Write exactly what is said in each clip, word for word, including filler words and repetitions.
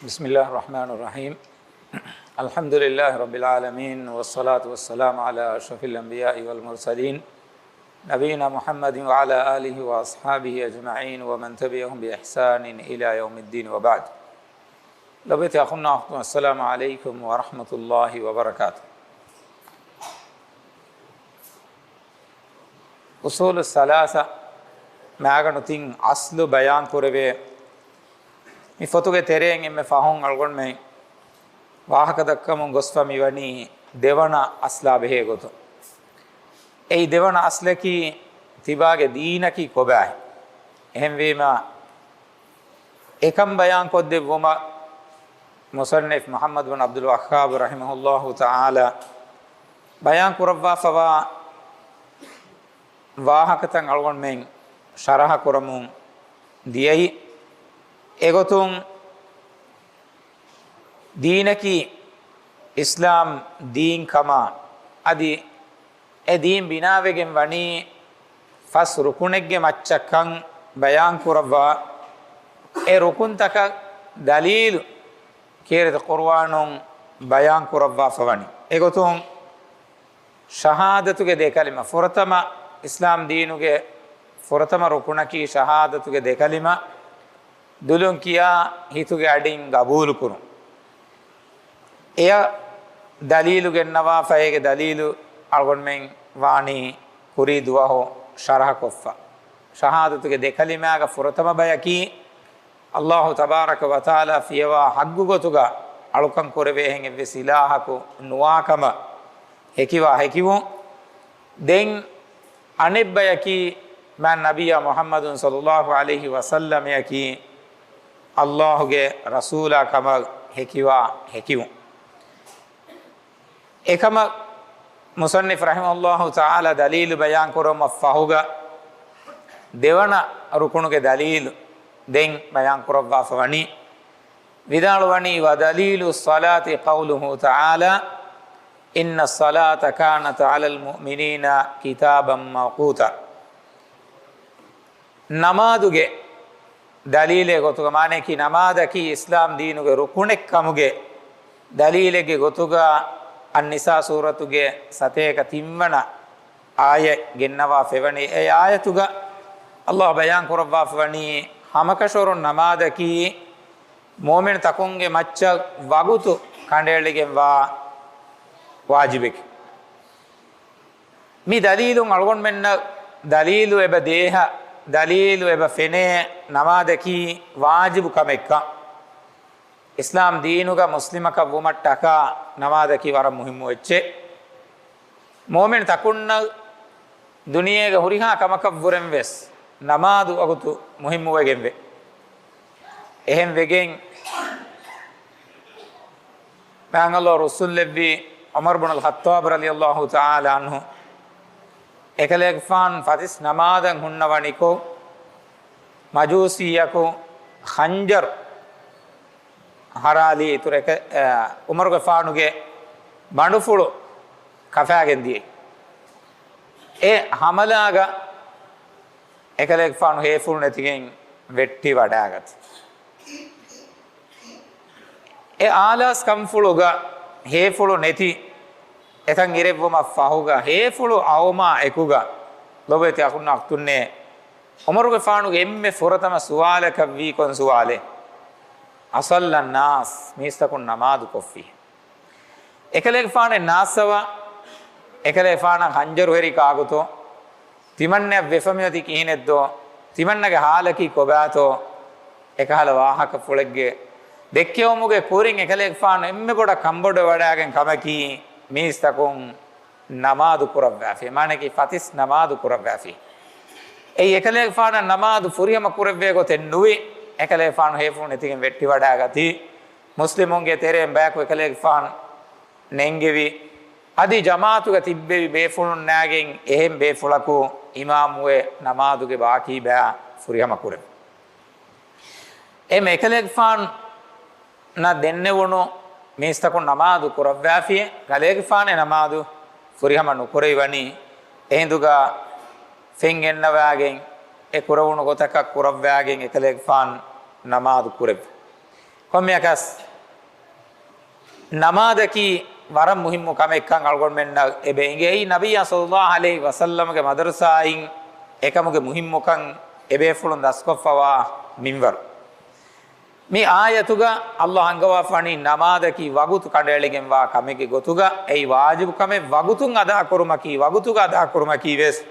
بسم الله الرحمن الرحيم. الحمد لله رب العالمين، والصلاة والسلام على أشرف الأنبياء والمرسلين، نبينا محمد وعلى آله وأصحابه أجمعين، ومن تبعهم بإحسان إلى يوم الدين، وبعد. ލޮބުވެތި އަޚުންނާ އުޚްތުން، السلام عليكم ورحمة الله وبركاته. އުޞޫލު ސަލާސަ މާގަނޑު ތިން އަސްލު ބަޔާން ކުރެވޭ މި ފޮތުގެ ތެރެއިން އެންމެ ފަހުން އަޅުގަނޑުމެން ވާހަކަ ދައްކަމުން ގޮސްފަ މިވަނީ ދެވަނަ އަސްލާ ބެހޭ ގޮތުން. އެއީ ދެވަނަ އަސްލަކީ ތިބާގެ ދީނަކީ ކޮބާހެން. އެހެންވީމަ، އެކަން ބަޔާން ކޮށްދެއްވުމަށް މުޞައްނިފް މުޙައްމަދު ބިން ޢަބްދުލް ވައްހާބު ރަޙިމަހުﷲ ތަޢާލާ ބަޔާން ކުރައްވާފަވާ ވާހަކަތައް އަޅުގަނޑުމެން ޝަރަޙަ ކުރަމުން ދިޔައީ. އެގޮތުން ދީނަކީ އިސްލާމް ދީން ކަމާ، އަދި އެ ދީން ބިނާވެގެން ވަނީ ފަސް ރުކުނެއްގެ މައްޗަށްކަން ބަޔާން ކުރައްވާ، އެ ރުކުންތަކަށް ދަލީލު ކީރިތި ޤުރުއާނުން ބަޔާން ކުރައްވާފަ ވަނީ. އެގޮތުން ޝަހާދަތުގެ ދެ ކަލިމަ، ފުރަތަމަ އިސްލާމް ދީނުގެ ފުރަތަމަ ރުކުނަކީ ޝަހާދަތުގެ ދެ ކަލިމަ، ދުލުން ކިޔާ ހިތުގެ އަޑިން ގަބޫލު ކުރުން. އެޔަށް ދަލީލު ގެންނަވާފަ، އޭގެ ދަލީލު އަޅުގަނޑުމެން ވާނީ ކުރީ ދުވަހު ޝަރަޙަ ކޮށްފަ. ޝަހާދަތުގެ ދެ ކަލިމާގަ ފުރަތަމަ ބަޔަކީ، ﷲ ތަބާރަކަ ވަތަޢާލާ ފިޔަވާ ޙައްޤު ގޮތުގަ އަޅުކަން ކުރެވޭހެން އެއްވެސް އިލާހަކު ނުވާކަމަށް ހެކިވާ ހެކިވުން. ދެން އަނެއްބަޔަކީ، މާތް ނަބިއްޔާ މުޙައްމަދު ޞައްލައްލާހު ޢަލައިހި ވަސައްލަމައަކީ ﷲ ގެ ރަސޫލާ ކަމަށް ހެކިވާ ހެކިވުން. އެކަމަށް މުޞައްނިފް ރަޙިމަހުﷲ ތަޢާލާ ދަލީލު ބަޔާން ކުރުމަށް ފަހުގަ، ދެވަނަ ރުކުނުގެ ދަލީލު ދެން ބަޔާން ކުރައްވާފަ ވަނީ، ވިދާޅުވަނީ، ވަދަލީލު އައްޞަލާތި ޤައުލުހު ތަޢާލާ، އިންނަ އައްޞަލާތަ ކާނަތް ޢަލަލް މުއުމިނީނަ ކިތާބަން މައުޤޫތާ. ނަމާދުގެ ދަލީލެއް ގޮތުގަ، މާނައަކީ ނަމާދަކީ އިސްލާމް ދީނުގެ ރުކުނެއް ކަމުގެ ދަލީލެއްގެ ގޮތުގަ، އައްނިސާ ސޫރަތުގެ ސަތޭކަ ތިންވަނަ އާޔަތް ގެންނަވާ ފެވަނީ. އެ އާޔަތުގަ ﷲ ބަޔާން ކުރައްވާފަ ވަނީ، ހަމަކަށަވަރުން ނަމާދަކީ މުއުމިން ތަކުންގެ މައްޗަށް ވަގުތު ކަނޑައެޅިގެންވާ ވާޖިބެކެ. މި ދަލީލުން އަޅުގަނޑުމެންނަށް ދަލީލު އެބަ ދޭހަ، ދަލީލު އެބަ ފެނޭ ނަމާދަކީ ވާޖިބު ކަމެއްކަން. އިސްލާމް ދީނުގަ މުސްލިމަކަށް ވުމަށްޓަކާ ނަމާދަކީ ވަރަށް މުހިއްމު އެއްޗެއް. މުއުމިން ތަކުންނަށް ދުނިޔޭގެ ހުރިހާ ކަމަކަށްވުރެން ވެސް ނަމާދު ވަގުތު މުހިއްމުވެގެންވޭ. އެހެން ވެގެން، މާތް ﷲ ރުއްސުންލެއްވި ޢުމަރު ބުނުލް ޚައްޠާބް ރަޟިޔަﷲ ތަޢާލާ ޢަންހު އެކަލޭގެފާން ފަތިސް ނަމާދަށް ހުންނަވަނިކޮށް، މަޖޫސީއަކު ޚަންޖަރު ހަރާލީ އިތުރަކަށް، އަ، ޢުމަރުގެފާނުގެ ބަނޑުފުޅު ކަފާގެން ދިޔައީ. އެ ހަމަލާގަ އެކަލޭގެފާނު ހޭފުޅު ނެތިގެން ވެއްޓި ވަޑާގަތީ. އެ އާލާސް ކަންފުޅުގަ ހޭފުޅު ނެތި އެތަން އިރެއްވުމަށް ފަހުގަ، ހޭފުޅު އައުމާ އެކުގަ، ލޮބުވެތި އަޚުންނާ އުޚްތުންނޭ، ޢުމަރުގެފާނުގެ އެންމެ ފުރަތަމަ ސުވާލަކަށްވީ ކޮން ސުވާލެއް؟ އަޞައްލައްނާސް، މީސްތަކުން ނަމާދު ކޮށްފި؟ އެކަލޭގެފާނެއް ނާއްސަވާ، އެކަލޭގެފާނަށް ޚަންޖަރު ހެރީ ކާކުތޯ؟ ތިމަންނައަށް ވެފަ މިއޮތީ ކިހިނެއްދޯ؟ ތިމަންނަގެ ޙާލަކީ ކޮބާތޯ؟ އެކަހަލަ ވާހަކަފުޅެއްގެ ދެއްކެވުމުގެ ކުރިން އެކަލޭގެފާނު އެންމެ ބޮޑަށް ކަންބޮޑުވެވަޑައިގެން ކަމަކީ، މީސްތަކުން ނަމާދު ކުރައްވާފި، މާނައަކީ ފަތިސް ނަމާދު ކުރައްވާފި. އެއީ އެކަލޭގެފާނަށް ނަމާދު ފުރިހަމަ ކުރެއްވޭ ގޮތެއް ނުވި، އެކަލޭގެފާނު ހޭފުޅު ނެތިގެން ވެއްޓިވަޑައިގަތީ. މުސްލިމުންގެ ތެރެއިން ބަޔަކު އެކަލޭގެފާނު ނެންގެވި، އަދި ޖަމާޢަތުގަ ތިއްބެވި ބޭފުޅުންނާގެން އެހެން ބޭފުޅަކު އިމާމުވެ ނަމާދުގެ ބާކީ ބަޔާ ފުރިހަމަ ކުރެވި. އެ އެކަލޭގެފާނަށް ދެންނެވުނު މީސްތަކުން ނަމާދު ކުރައްވާފި، ކަލޭގެފާނެއް ނަމާދު ފުރިހަމަ ނުކުރެވި ވަނީ، އެހިނދުގަ ފެން ގެންނަވާގެން އެ ކުރެވުނު ގޮތަކަށް ކުރައްވާގެން އެކަލޭގެފާނު ނަމާދު ކުރެއްވި. ކޮންމެއަކަސް ނަމާދަކީ ވަރަށް މުހިއްމު ކަމެއްކަން އަޅުގަނޑުމެންނަށް އެބަ އެނގޭ. އެއީ ނަބިއްޔާ ޞައްލައްލާހު ޢަލައިހި ވަސައްލަމަގެ މަދަރުސާއިން އެކަމުގެ މުހިއްމުކަން އެބޭފުޅުން ދަސްކޮށްފަވާ މިންވަރު. މި އާޔަތުގަ އައްލާހު އަންގަވާފަވަނީ ނަމާދަކީ ވަގުތު ކަނޑައެޅިގެންވާ ކަމެއްގެ ގޮތުގަ، އެއީ ވާޖިބު ކަމެއް. ވަގުތުން އަދާކުރުމަކީ، ވަގުތުގަ އަދާކުރުމަކީ ވެސް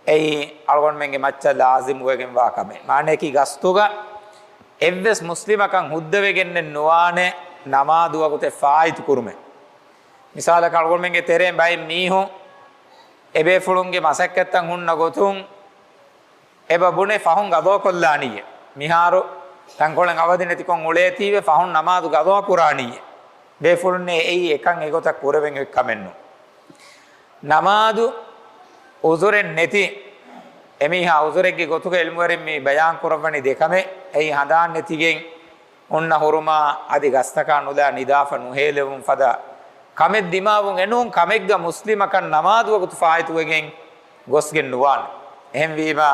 އެއީ އަޅުގަނޑުމެންގެ މައްޗަށް ލާޒިމުވެގެންވާ ކަމެއް. މާނަޔަކީ ގަސްތުގަ އެއްވެސް މުސްލިމަކަށް ހުއްދަވެގެންނެއް ނުވާނެ ނަމާދު ވަގުތެއް ފާއިތު ކުރުމެއް. މިސާލަކަށް އަޅުގަނޑުމެންގެ ތެރޭން ބައެއް މީހުން އެބޭފުޅުންގެ މަސައްކަތްތައް ހުންނަ ގޮތުން އެބަ ބުނެ ފަހުން ގަޟާކޮށްލާނީއޭ. މިހާރު ތަންކޮޅެއް އަވަދި ނެތިކޮށް އުޅޭތީވެ ފަހުން ނަމާދު ގަޟާ ކުރާނީއޭ. ބޭފުޅުންނޭ އެއީ އެކަން އެގޮތަށް ކުރެވެން އޮތް ކަމެއްނު. ނަމާދު އުޒުރެއް ނެތި އެމީހާ އުޒުރެއްގެ ގޮތުގަ އިލްމުވެރިން މި ބަޔާން ކުރައްވަނީ ދެ ކަމެއް. އެއީ ހަނދާން ނެތިގެން ހުންނަ ހުރުމާ އަދި ގަސްތަކާ ނުލާ ނިދާފަ ނުހޭލެވުން ފަދަ ކަމެއް ދިމާވުން އެނޫން ކަމެއްގަ މުސްލިމަކަށް ނަމާދު ވަގުތު ފާއިތުވެގެން ގޮސްގެން ނުވާނެ. އެހެންވީމާ،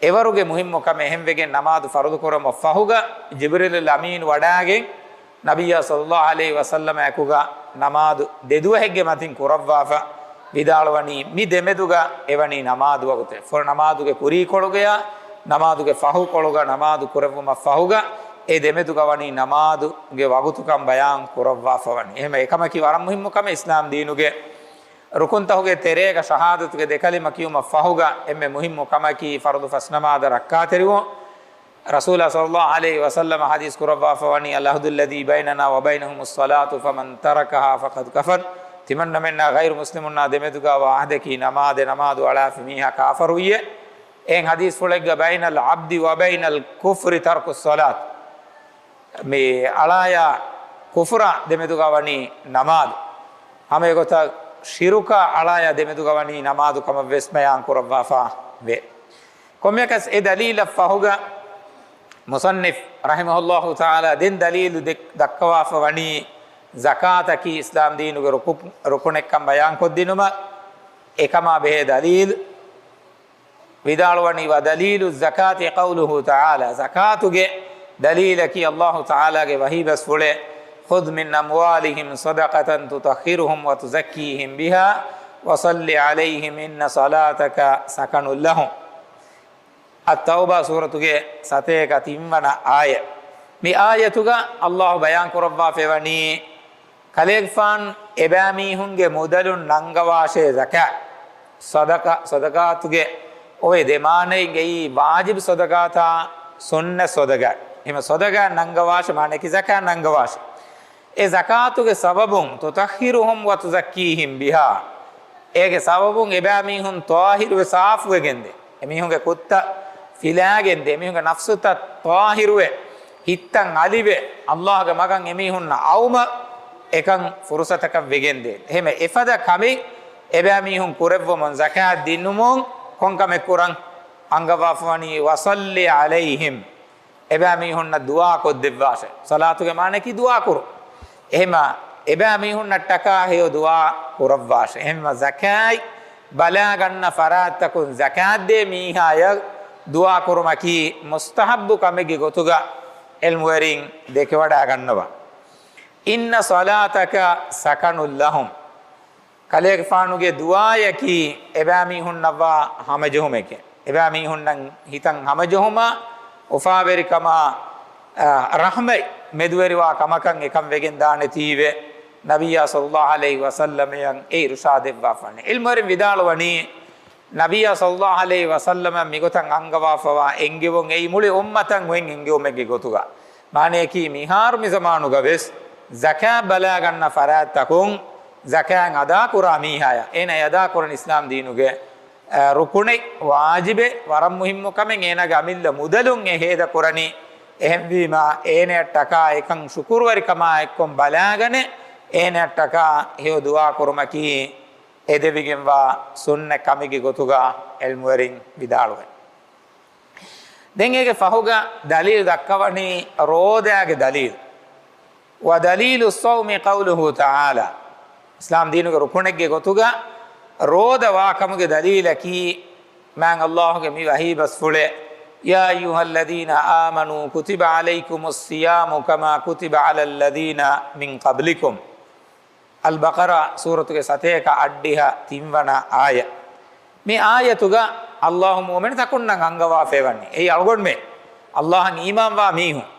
އެވަރުގެ މުހިއްމު ކަމެއް. އެހެންވެގެން ނަމާދު ފަރުޟު ކުރުމަށް ފަހުގަ ޖިބްރީލުލް އަމީން ވަޑާގެން ނަބިއްޔާ ޞައްލައްލާހު ޢަލައިހި ވަސައްލަމަ އެކުގަ ނަމާދު ދެ ދުވަހެއްގެ މަތިން ކުރައްވާފަ ވިދާޅުވަނީ، މި ދެމެދުގަ އެވަނީ ނަމާދު ވަގުތެއް. ފުރަ ނަމާދުގެ ކުރީކޮޅުގަޔާ ނަމާދުގެ ފަހުކޮޅުގަ ނަމާދު ކުރެއްވުމަށް ފަހުގަ އެ ދެމެދުގަ ވަނީ ނަމާދުގެ ވަގުތުކަން ބަޔާން ކުރައްވާފަ ވަނީ. އެހެންވެ އެކަމަކީ ވަރަށް މުހިއްމު ކަމެއް. އިސްލާމް ދީނުގެ ރުކުންތަހުގެ ތެރޭގަ ޝަހާދަތުގެ ދެ ކަލިމަ ކިޔުމަށް ފަހުގަ އެންމެ މުހިއްމު ކަމަކީ ފަރުޟު ފަސް ނަމާދަށް ރައްކާތެރިވުން. ރަސޫލާ ޞައްލައްލާހު ޢަލައިހި ވަސައްލަމަ ޙަދީޘް ކުރައްވާފަ ވަނީ، "العهد الذي بيننا وبينهم الصلاة فمن تركها فقد كفر." ތިމަންނަމެންނާ ޣައިރު މުސްލިމުންނާ ދެމެދުގަވާ ޢަހްދަކީ ނަމާދެއް، ނަމާދު އަޅާފި މީހާ ކާފަރުވިއޭ. އެހެން ޙަދީޘްފުޅެއްގަ، "بين العبد وبين الكفر ترك الصلاة." މި އަޅާޔާ ކުފުރާ ދެމެދުގަ ވަނީ ނަމާދު. ހަމަ އެގޮތަށް ޝިރުކާ އަޅާޔާ ދެމެދުގަ ވަނީ ނަމާދު ކަމަށް ވެސް ބަޔާން ކުރައްވާފަ ވޭ. ކޮންމެއަކަސް އެ ދަލީލަށް ފަހުގަ މުޞައްނިފް ރަޙިމަހުﷲ ތަޢާލާ ދެން ދަލީލު ދެ-، ދައްކަވާފަ ވަނީ ޒަކާތަކީ އިސްލާމް ދީނުގެ ރުކު-، ރުކުނެއްކަން ބަޔާން ކޮށްދިނުމަށް. އެކަމާ ބެހޭ ދަލީލު ވިދާޅުވަނީ، "ودليل الزكاة قوله تعالى." ޒަކާތުގެ ދަލީލަކީ ﷲ ތަޢާލާގެ ވަޙީ ބަސްފުޅެއް، "خذ من أموالهم صدقة تطهرهم وتزكيهم بها وصل عليهم إن صلاتك سكن لهم." އައްތައުބާ ސޫރަތުގެ ސަތޭކަ ތިންވަނަ އާޔަތް. މި އާޔަތުގަ ﷲ ބަޔާން ކުރައްވާފައިވަނީ، ކަލޭގެފާނު އެބައިމީހުންގެ މުދަލުން ނަންގަވާށޭ ޒަކާތް. ޞަދަޤާ، ޞަދަޤާތުގެ އޮވެ ދެ މާނައިން އެއީ ވާޖިބު ޞަދަޤާތާ ސުންނަ ޞަދަޤާތް. އެހެން ޞަދަޤާތް ނަންގަވާށޭ، މާނައަކީ ޒަކާތް ނަންގަވާށޭ. އެ ޒަކާތުގެ ސަބަބުން، "تطهرهم وتزكيهم بها." އޭގެ ސަބަބުން އެބައިމީހުން ޠާހިރުވެ ސާފުވެގެންދޭ. އެމީހުންގެ ކުށްތައް ފިލާގެންދޭ، އެމީހުންގެ ނަފްސުތައް ޠާހިރުވެ، ހިތްތައް އަލިވެ، ﷲގެ މަގަށް އެމީހުންނަށް އައުމަށް އެކަން ފުރުޞަތަކަށް ވެގެންދޭ. އެހެން އެފަދަ ކަމެއް އެބައިމީހުން ކުރެއްވުމުން، ޒަކާތް ދިނުމުން ކޮން ކަމެއް ކުރަން؟ އަންގަވާފަވަނީ، "وصل عليهم." އެބައިމީހުންނަށް ދުޢާ ކޮށްދެއްވާށޭ. ޞަލާތުގެ މާނައަކީ ދުޢާ ކުރުން. އެހެމަ އެބައިމީހުންނަށްޓަކާ ހެޔޮ ދުޢާ ކުރައްވާށޭ. އެހެމަ ޒަކާތް ބަލާގަންނަ ފަރާތްތަކުން ޒަކާތް ދޭ މީހާޔަށް ދުޢާ ކުރުމަކީ މުސްތަޙައްބު ކަމެއްގެ ގޮތުގަ އިލްމުވެރިން ދެކެވަޑާގަންނަވާ. "إن صلاتك سكن لهم." ކަލޭގެފާނުގެ ދުޢާޔަކީ އެބައިމީހުންނަށްވާ ހަމަޖެހުމެކޭ. އެބައިމީހުންނަށް ހިތަށް ހަމަޖެހުމާ، އުފާވެރިކަމާ، އާ، ރަޙްމަތް މެދުވެރިވާ ކަމަކަށް އެކަން ވެގެން ދާނެތީވެ، ނަބިއްޔާ ޞައްލައްލާހު ޢަލައިހި ވަސައްލަމައަށް އެ އިރުޝާދެއްވާފަނެ. ޢިލްމުވެރިން ވިދާޅުވަނީ، ނަބިއްޔާ ޞައްލައްލާހު ޢަލައިހި ވަސައްލަމަ މިގޮތަށް އަންގަވާފަވާ އެންގެވުން އެއީ މުޅި އުއްމަތަށް އޮތް އެންގެވުމެއްގެ ގޮތުގަ. މާނަޔަކީ، މިހާރު މި ޒަމާނުގަ ވެސް ޒަކާތް ބަލާގަންނަ ފަރާތްތަކުން ޒަކާތް އަދާކުރާ މީހާޔަށް އޭނަ އަދާކުރަން އިސްލާމް ދީނުގެ، އަ، ރުކުނެއް، ވާޖިބެއް، ވަރަށް މުހިއްމު ކަމެއް. އޭނާގެ އަމިއްލަ މުދަލުން އެ ހޭދަ ކުރަނީ. އެހެންވީމާ، އޭނައަށްޓަކާ އެކަން ޝުކުރުވެރިކަމާ އެއްކޮށް ބަލާގަނެ، އޭނައަށްޓަކާ ހެޔޮ ދުޢާ ކުރުމަކީ އެދެވިގެންވާ ސުންނަ ކަމެއްގެ ގޮތުގަ ޢިލްމުވެރިން ވިދާޅުވޭ. ދެން އޭގެ ފަހުގަ ދަލީލު ދައްކަވަނީ ރޯދާގެ ދަލީލު. ودليل الصوم قوله تعالى. އިސްލާމް ދީނުގެ ރުކުނެއްގެ ގޮތުގަ ރޯދަ ވާކަމުގެ ދަލީލަކީ، މާތް ﷲގެ މި ވަޙީ ބަސްފުޅެއް، يا أيها الذين آمنوا كتب عليكم الصيام كما كتب على الذين من قبلكم. އަލްބަޤަރާ ސޫރަތުގެ ސަތޭކަ އަށްޑިހަ ތިންވަނަ އާޔަތް. މި އާޔަތުގަ އައްލާހު މުއުމިނުތަކުންނަށް އަންގަވާފައިވަނީ، އެއީ އަޅުގަނޑުމެން އައްލާހަށް އީމާންވާ މީހުން،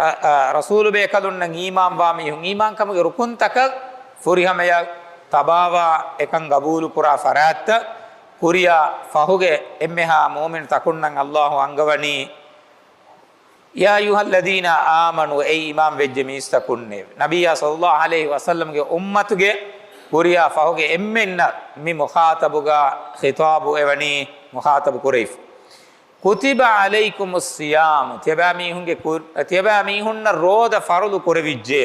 އަ، އަ، ރަސޫލު ބޭކަލުންނަށް އީމާންވާ މީހުން، އީމާންކަމުގެ ރުކުންތަކަށް ފުރިހަމަޔަށް ތަބާވާ އެކަން ގަބޫލުކުރާ ފަރާތްތައް ކުރިޔާ ފަހުގެ އެންމެހާ މުއުމިނު ތަކުންނަށް އައްލާހު އަންގަވަނީ، يا أيها الذين آمنوا، އޭ އީމާން ވެއްޖެ މީސްތަކުންނޭ. ނަބިއްޔާ ޞައްލައްލާހު ޢަލައިހި ވަސައްލަމްގެ އުއްމަތުގެ ކުރިޔާ ފަހުގެ އެންމެންނަށް މި މުޚާޠަބުގަ ޚިޠާބު އެވަނީ، މުޚާޠަބު ކުރެވިފަ. كتب عليكم الصيام، ތިޔަބައިމީހުންގެ ކު-، ތިޔަބައިމީހުންނަށް ރޯދަ ފަރުޟު ކުރެވިއްޖެ.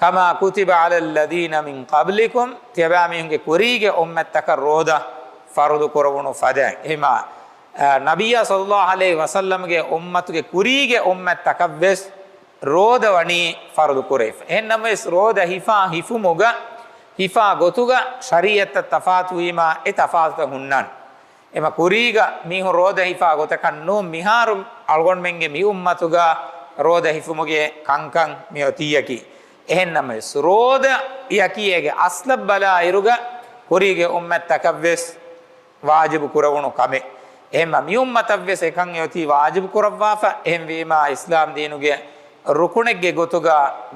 كما كتب على الذين من قبلكم، ތިޔަބައިމީހުންގެ ކުރީގެ އުއްމަތްތަކަށް ރޯދަ ފަރުޟު ކުރެވުނު ފަދައިން. އެހެމާ، އަ، ނަބިއްޔާ ޞައްލައްލާހު ޢަލައިހި ވަސައްލަމްގެ އުއްމަތުގެ ކުރީގެ އުއްމަތްތަކަށްވެސް ރޯދަ ވަނީ ފަރުޟު ކުރެވިފަ. އެހެންނަމަވެސް ރޯދަ ހިފާ ހިފުމުގަ، ހިފާ ގޮތުގަ ޝަރީޢަތްތައް ތަފާތުވީމާ އެ ތަފާތުތައް ހުންނާނެ. އެމަ ކުރީގަ މީހުން ރޯދަ ހިފާ ގޮތަކަށް ނޫން، މިހާރު އަޅުގަނޑުމެންގެ މި އުއްމަތުގަ ރޯދަ ހިފުމުގެ ކަންކަން މިއޮތީއަކީ. އެހެންނަމަވެސް ރޯދަޔަކީ އޭގެ އަސްލަށް ބަލާއިރުގަ ކުރީގެ އުއްމަތްތަކަށްވެސް ވާޖިބު ކުރެވުނު ކަމެއް. އެހެންމަ މި އުއްމަތަށްވެސް އެކަން އެއޮތީ ވާޖިބު ކުރައްވާފަ. އެހެންވީމާ އިސްލާމް ދީނުގެ ރުކުނެއްގެ ގޮތުގަ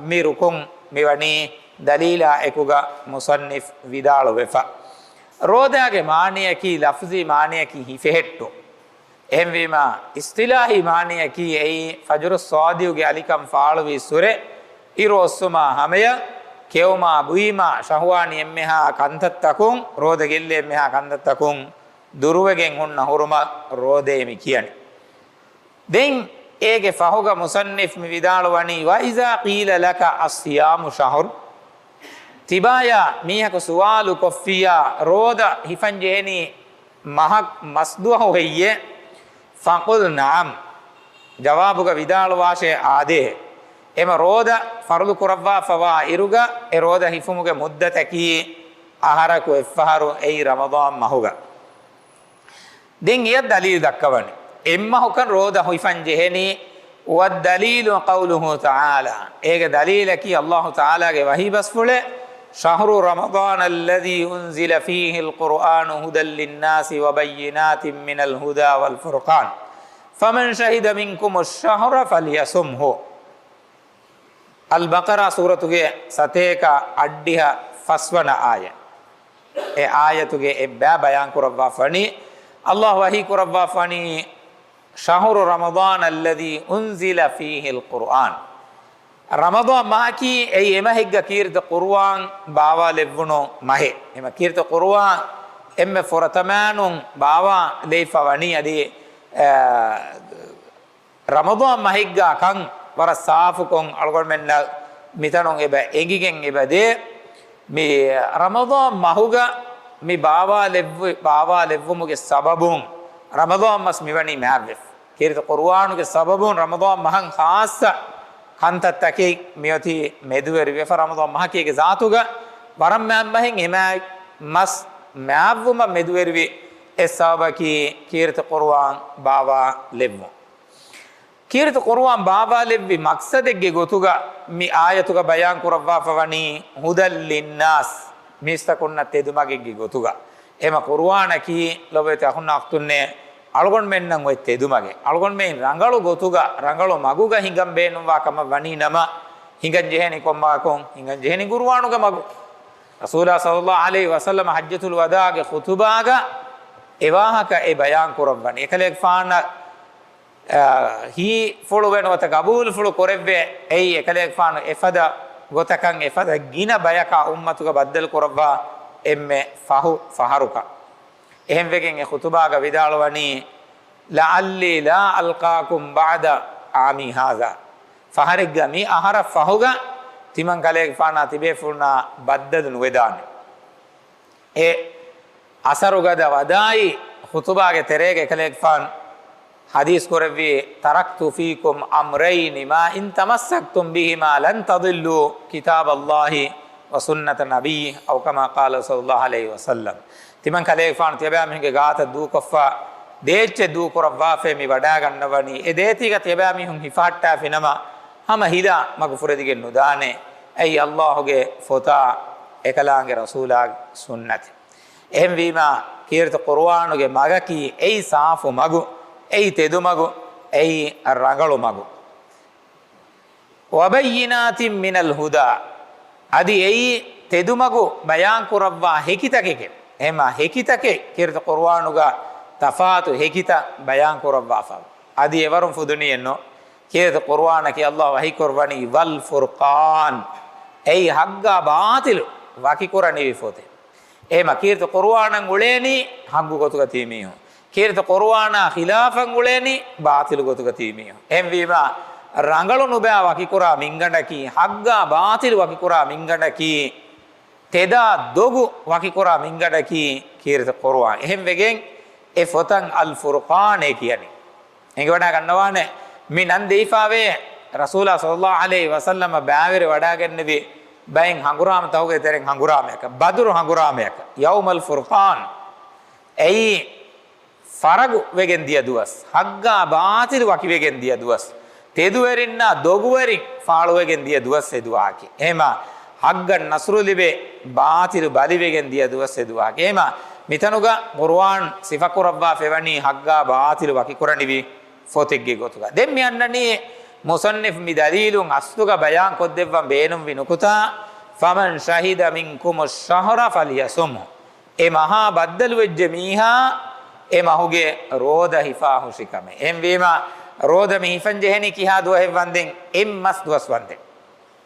މި ރުކުން މިވަނީ ދަލީލާ އެކުގަ މުޞައްނިފް ވިދާޅުވެފަ. ރޯދާގެ މާނަޔަކީ، ލަފްޒީ މާނަޔަކީ ހިފެހެއްޓުން. އެހެންވީމާ، އިޞްޠިލާޙީ މާނަޔަކީ އެއީ، ފަޖުރުއްޞާދިޤުގެ އަލިކަން ފާޅުވީއްސުރެ، އިރު އޮއްސުމާ ހަމަޔަށް، ކެއުމާ ބުއިމާ، ޝަހުވާނީ އެންމެހާ ކަންތައްތަކުން، ރޯދަ ގެއްލޭ އެންމެހާ ކަންތައްތަކުން ދުރުވެގެން ހުންނަ ހުރުމަށް ރޯދައޭ މި ކިޔަނީ. ދެން އޭގެ ފަހުގަ މުޞައްނިފް މި ވިދާޅުވަނީ، وإذا قيل لك الصيام شهر، ތިބާޔާ މީހަކު ސުވާލު ކޮށްފިއްޔާ، ރޯދަ ހިފަން ޖެހެނީ މަހަކް މަސްދުވަހު ހެއްޔޭ؟ فقل نعم، ޖަވާބުގަ ވިދާޅުވާށޭ، އާދޭ. އެމަ ރޯދަ ފަރުޟު ކުރައްވާފަވާ އިރުގަ އެ ރޯދަ ހިފުމުގެ މުއްދަތަކީ އަހަރަކު އެއްފަހަރު، އެއީ ރަމަޟާން މަހުގަ. ދެން އެޔަށް ދަލީލު ދައްކަވަނީ، އެއްމަހުކަން ރޯދަ ހިފަން ޖެހެނީ. والدليل قوله تعالى، އޭގެ ދަލީލަކީ އައްލާހު ތަޢާލާގެ ވަޙީ ބަސްފުޅެއް، شهر رمضان الذي أنزل فيه القرآن هدى للناس وبينات من الهدى والفرقان فمن شهد منكم الشهر فليصمه. އަލްބަޤަރާ ސޫރަތުގެ ސަތޭކަ އަށްޑިހަ ފަސްވަނަ އާޔަތް. އެ އާޔަތުގެ އެއްބައި ބަޔާން ކުރައްވާފަނީ، އައްލާހު ވަޙީ ކުރައްވާފަނީ، شهر رمضان الذي أنزل فيه القرآن. ރަމަޟާން މަހަކީ އެއީ އެމަހެއްގަ ކީރިތި ޤުރުއާން ބާވާލެއްވުނު މަހެއް. އެމަ ކީރިތި ޤުރުއާން އެންމެ ފުރަތަމައިނުން ބާވާލެވިފަ ވަނީ އަދި، އަ، ރަމަޟާން މަހެއްގާ ކަން ވަރަށް ސާފުކޮށް އަޅުގަނޑުމެންނަށް މިތަނުން އެބަ އެނގިގެން އެބަ ދޭ. މި ރަމަޟާން މަހުގަ މި ބާވާލެއްވި، ބާވާލެއްވުމުގެ ސަބަބުން ރަމަޟާން މަސް މިވަނީ މާތްވެފަ. ކީރިތި ޤުރުއާނުގެ ސަބަބުން ރަމަޟާން މަހަށް ޚާއްޞަ ކަންތައްތަކެއް މިއޮތީ މެދުވެރިވެފަ. ރަމަޟާން މަހަކީ އޭގެ ޒާތުގަ ވަރަށް މާތް މަހެއް، އެ މާތް މަސް މާތްވުމަށް މެދުވެރިވި އެއް ސަބަބަކީ ކީރިތި ޤުރުއާން ބާވާލެއްވުން. ކީރިތި ޤުރުއާން ބާވާލެއްވި މަޤްޞަދެއްގެ ގޮތުގަ މި އާޔަތުގަ ބަޔާން ކުރައްވާފަ ވަނީ هدى للناس، މީސްތަކުންނަށް ތެދުމަގެއްގެ ގޮތުގަ. އެމަ ޤުރުއާނަކީ ލޮބުވެތި އަޚުންނާ އުޚްތުންނޭ، އަޅުގަނޑުމެންނަށް އޮތް ތެދުމަގެއް. އަޅުގަނޑުމެން ރަނގަޅު ގޮތުގަ، ރަނގަޅު މަގުގަ ހިނގަން ބޭނުންވާ ކަމަށް ވަނީ ނަމަ، ހިނގަން ޖެހޭނީ ކޮން މަގަކުން؟ ހިނގަން ޖެހޭނީ ޤުރުއާނުގެ މަގު. ރަސޫލާ ޞައްލައްލާހު ޢަލައިހި ވަސައްލަމަ ޙައްޖަތުލް ވަދާޢުގެ ޚުޠުބާގަ އެ ވާހަކަ އެ ބަޔާން ކުރައްވަނީ. އެކަލޭގެފާނަށް އާ، ހީފުޅުވެ ނުވަތަ ގަބޫލުފުޅު ކުރެއްވޭ. އެއީ އެކަލޭގެފާނު އެފަދަ ގޮތަކަށް އެފަދަ ގިނަ ބަޔަކާ އުއްމަތުގަ ބައްދަލު ކުރައްވާ އެންމެ ފަހު ފަހަރުކަން. އެހެންވެގެން އެ ޚުޠުބާގަ ވިދާޅުވަނީ، لعلي لا ألقاكم بعد عامي هذا. ފަހަރެއްގަ މި އަހަރަށް ފަހުގަ ތިމަން ކަލޭގެފާނާ ތިބޭފުޅުންނާ ބައްދަލު ނުވެދާނެ. އެ ޢަޞްރުގަދަ ވަދާޢީ ޚުޠުބާގެ ތެރޭގަ އެކަލޭގެފާނު ޙަދީޘް ކުރެއްވީ، تركت فيكم أمرين ما إن تمسكتم بهما لن تضلوا كتاب الله وسنة نبيه، أو كما قال صلى الله عليه وسلم. ތިމަން ކަލޭގެފާނު ތިޔަބައިމީހުންގެ ގާތަށް ދޫކޮށްފަ ދޭއްޗެއް ދޫކުރައްވާފައި މި ވަޑާގަންނަވަނީ. އެ ދޭތީގަ ތިޔަބައިމީހުން ހިފަހައްޓާފިނަމަ، ހަމަ ހިލާ މަގުފުރެދިގެން ނުދާނެ. އެއީ ﷲ ގެ ފޮތާ އެކަލާނގެ ރަސޫލާގެ ސުންނަތެއް. އެހެންވީމާ، ކީރިތި ޤުރުއާނުގެ މަގަކީ އެއީ ސާފު މަގު، އެއީ ތެދު މަގު، އެއީ ރަނގަޅު މަގު. وبينات من الهدى، އަދި އެއީ ތެދުމަގު ބަޔާންކުރައްވާ ހެކިތަކެކެވެ. އެހެންމާ ހެކިތަކެއް ކީރިތި ޤުރުއާނުގަ ތަފާތު ހެކިތައް ބަޔާންކުރައްވާފަ. އަދި އެވަރުން ފުދުނީއެއްނު. ކީރިތި ޤުރުއާނަކީ ﷲ ވަޙީކުރައްވަނީ، والفرقان، އެއީ ޙައްޤާ ބާޠިލު ވަކިކުރަނިވި ފޮތެއް. އެހެންމާ ކީރިތި ޤުރުއާނަށް އުޅޭނީ ޙައްޤު ގޮތުގަ ތިބި މީހުން. ކީރިތި ޤުރުއާނާ ޚިލާފަށް އުޅޭނީ ބާޠިލު ގޮތުގަ ތިބި މީހުން. އެހެންވީމާ، ރަނގަޅު ނުބައި ވަކިކުރާ މިންގަނޑަކީ، ޙައްޤާ ބާޠިލު ވަކިކުރާ މިންގަނޑަކީ، ތެދާ ދޮގު ވަކިކުރާ މިންގަނޑަކީ ކީރިތި ޤުރުއާން. އެހެންވެގެން އެ ފޮތަށް އަލް ފުރުޤާނޭ ކިޔަނީ. އެނގިވަޑާ ގަންނަވާނެ، މި ނަން ދެވިފާވޭ، ރަސޫލާ ޞައްލައްލާހު ޢަލައިހި ވަސައްލަމަ ބައިވެރިވަޑާގެންނެވި ބައެއް ހަނގުރާމަތަކުގެ ތެރެއިން ހަނގުރާމަޔަކަށް، ބަދުރު ހަނގުރާމަޔަކަށް، ޔައުމަލް ފުރުޤާން. އެއީ ފަރަގު ވެގެން ދިޔަ ދުވަސް، ޙައްޤާ ބާޠިލު ވަކިވެގެން ދިޔަ ދުވަސް، ތެދުވެރިންނާ ދޮގުވެރިން ފާޅުވެގެން ދިޔަ ދުވަސް އެ ދުވަހަކީ. އެހެމާ، ޙައްޤަށް ނަޞްރު ލިބޭ، ބާޠިލު ބަލިވެގެން ދިޔަ ދުވަސް އެ ދުވަހަކީ. އެހެމާ، މިތަނުގަ ޤުރުއާން ސިފަކުރައްވާފައިވަނީ ޙައްޤާ ބާޠިލު ވަކިކުރަނިވި ފޮތެއްގެ ގޮތުގަ. ދެން މި އަންނަނީ މުޞައްނިފު މި ދަލީލުން އަސްލުގަ ބަޔާން ކޮށްދެއްވަން ބޭނުންވި ނުކުތާ، فمن شهد منكم الشهر فليصمه. އެ މަހާ ބައްދަލުވެއްޖެ މީހާ އެ މަހުގެ ރޯދަ ހިފާ ހުށި ކަމެއް. އެހެންވީމާ، ރޯދަ މި ހިފަން ޖެހެނީ ކިހާ ދުވަހެއް ވަންދެން؟ އެއް މަސް ދުވަސް ވަންދެން.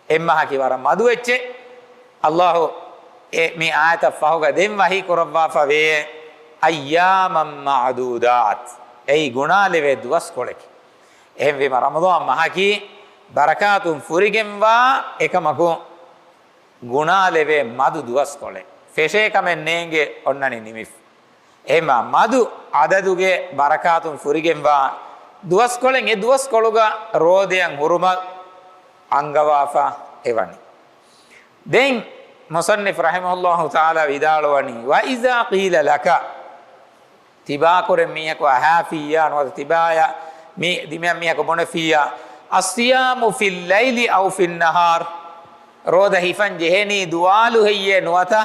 އެއް މަހަކީ ވަރަށް މަދު އެއްޗެއް. ﷲ އެ މި އާޔަތަށް ފަހުގަ ދެން ވަޙީ ކުރައްވާފަ ވޭ، أياما معدودات. އެއީ ގުނާލެވޭ ދުވަސްކޮޅެކޭ. އެހެންވީމަ، ރަމަޟާން މަހަކީ ބަރަކާތުން ފުރިގެންވާ އެކަމަކު، ގުނާލެވޭ މަދު ދުވަސްކޮޅެއް. ފެށޭ ކަމެއް ނޭނގެ އޮންނަނީ ނިމިފަ. އެހެމާ، މަދު އަދަދުގެ ބަރަކާތުން ފުރިގެންވާ ދުވަސްކޮޅެއް، އެ ދުވަސްކޮޅުގަ ރޯދަޔަށް ހުރުމަތް އަންގަވާފަ އެވަނީ. ދެން މުޞައްނިފު ރަޙިމަހުﷲ ތަޢާލާ ވިދާޅުވަނީ، وإذا قيل لك، ތިބާކުރެން މީހަކު އަހާފިއްޔާ ނުވަތަ ތިބާޔަށް މި ދިމައަށް މީހަކު ބުނެފިއްޔާ، الصيام في الليل أو في النهار؟ ރޯދަ ހިފަން ޖެހެނީ ދުވާލު ހެއްޔޭ ނުވަތަ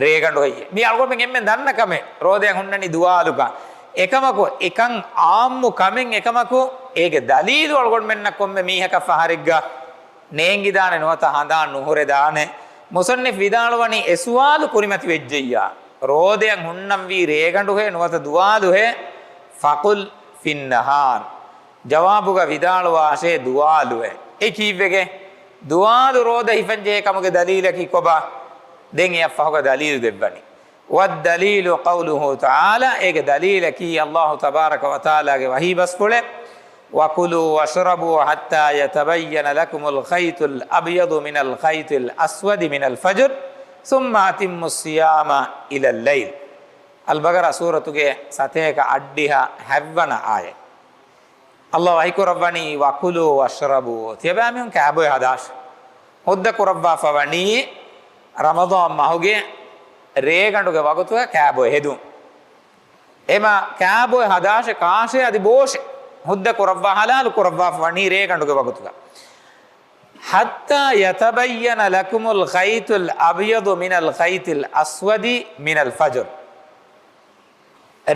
ރޭގަނޑު ހެއްޔޭ؟ މީ އަޅުގަނޑުމެން އެންމެން ދަންނަ ކަމެއް، ރޯދަޔަށް ހުންނަނީ ދުވާލުކަން. އެކަމަކު، އެކަން އާއްމު ކަމެއް އެކަމަކު، އޭގެ ދަލީލު އަޅުގަނޑުމެންނަށް ކޮންމެ މީހަކަށް ފަހަރެއްގަ ނޭނގިދާނެ ނުވަތަ ހަނދާން ނުހުރެދާނެ. މުޞައްނިފު ވިދާޅުވަނީ އެ ސުވާލު ކުރިމަތި ވެއްޖެއްޔާ، ރޯދަޔަށް ހުންނަންވީ ރޭގަނޑުހޭ ނުވަތަ ދުވާލުހޭ؟ فقل في النهار. ޖަވާބުގަ ވިދާޅުވާށޭ، ދުވާލުއޭ. އެ ކީއްވެގެ؟ ދުވާލު ރޯދަ ހިފަންޖެހޭ ކަމުގެ ދަލީލަކީ ކޮބާ؟ ދެން އެއަށް ފަހުގަ ދަލީލު ދެއްވަނީ. والدليل قوله تعالى، އޭގެ ދަލީލަކީ ﷲ ތަބާރަކަ ވަތަޢާލާގެ ވަޙީ ބަސްފުޅެއް، وكلوا واشربوا حتى يتبين لكم الخيط الأبيض من الخيط الأسود من الفجر ثم أتموا الصيام إلى الليل. އަލްބަޤަރާ ސޫރަތުގެ ސަތޭކަ އަށްޑިހަ ހަތްވަނަ އާޔަތް. ﷲ ވަޙީކުރައްވަނީ، وكلوا واشربوا، ތިޔަބައިމީހުން ކާބޮއެ ހަދާށޭ. ހުއްދަ ކުރައްވާފަ ވަނީ ރަމަޟާން މަހުގެ ރޭގަނޑުގެ ވަގުތުގަ ކާބޮއެ ހެދުން. އެމަ ކާބޮއެ ހަދާށޭ، ކާށޭ އަދި ބޯށޭ. ހުއްދަ ކުރައްވާ، ހަލާލު ކުރައްވާފަ ވަނީ ރޭގަނޑުގެ ވަގުތުގަ. حتى يتبين لكم الخيط الأبيض من الخيط الأسود من الفجر.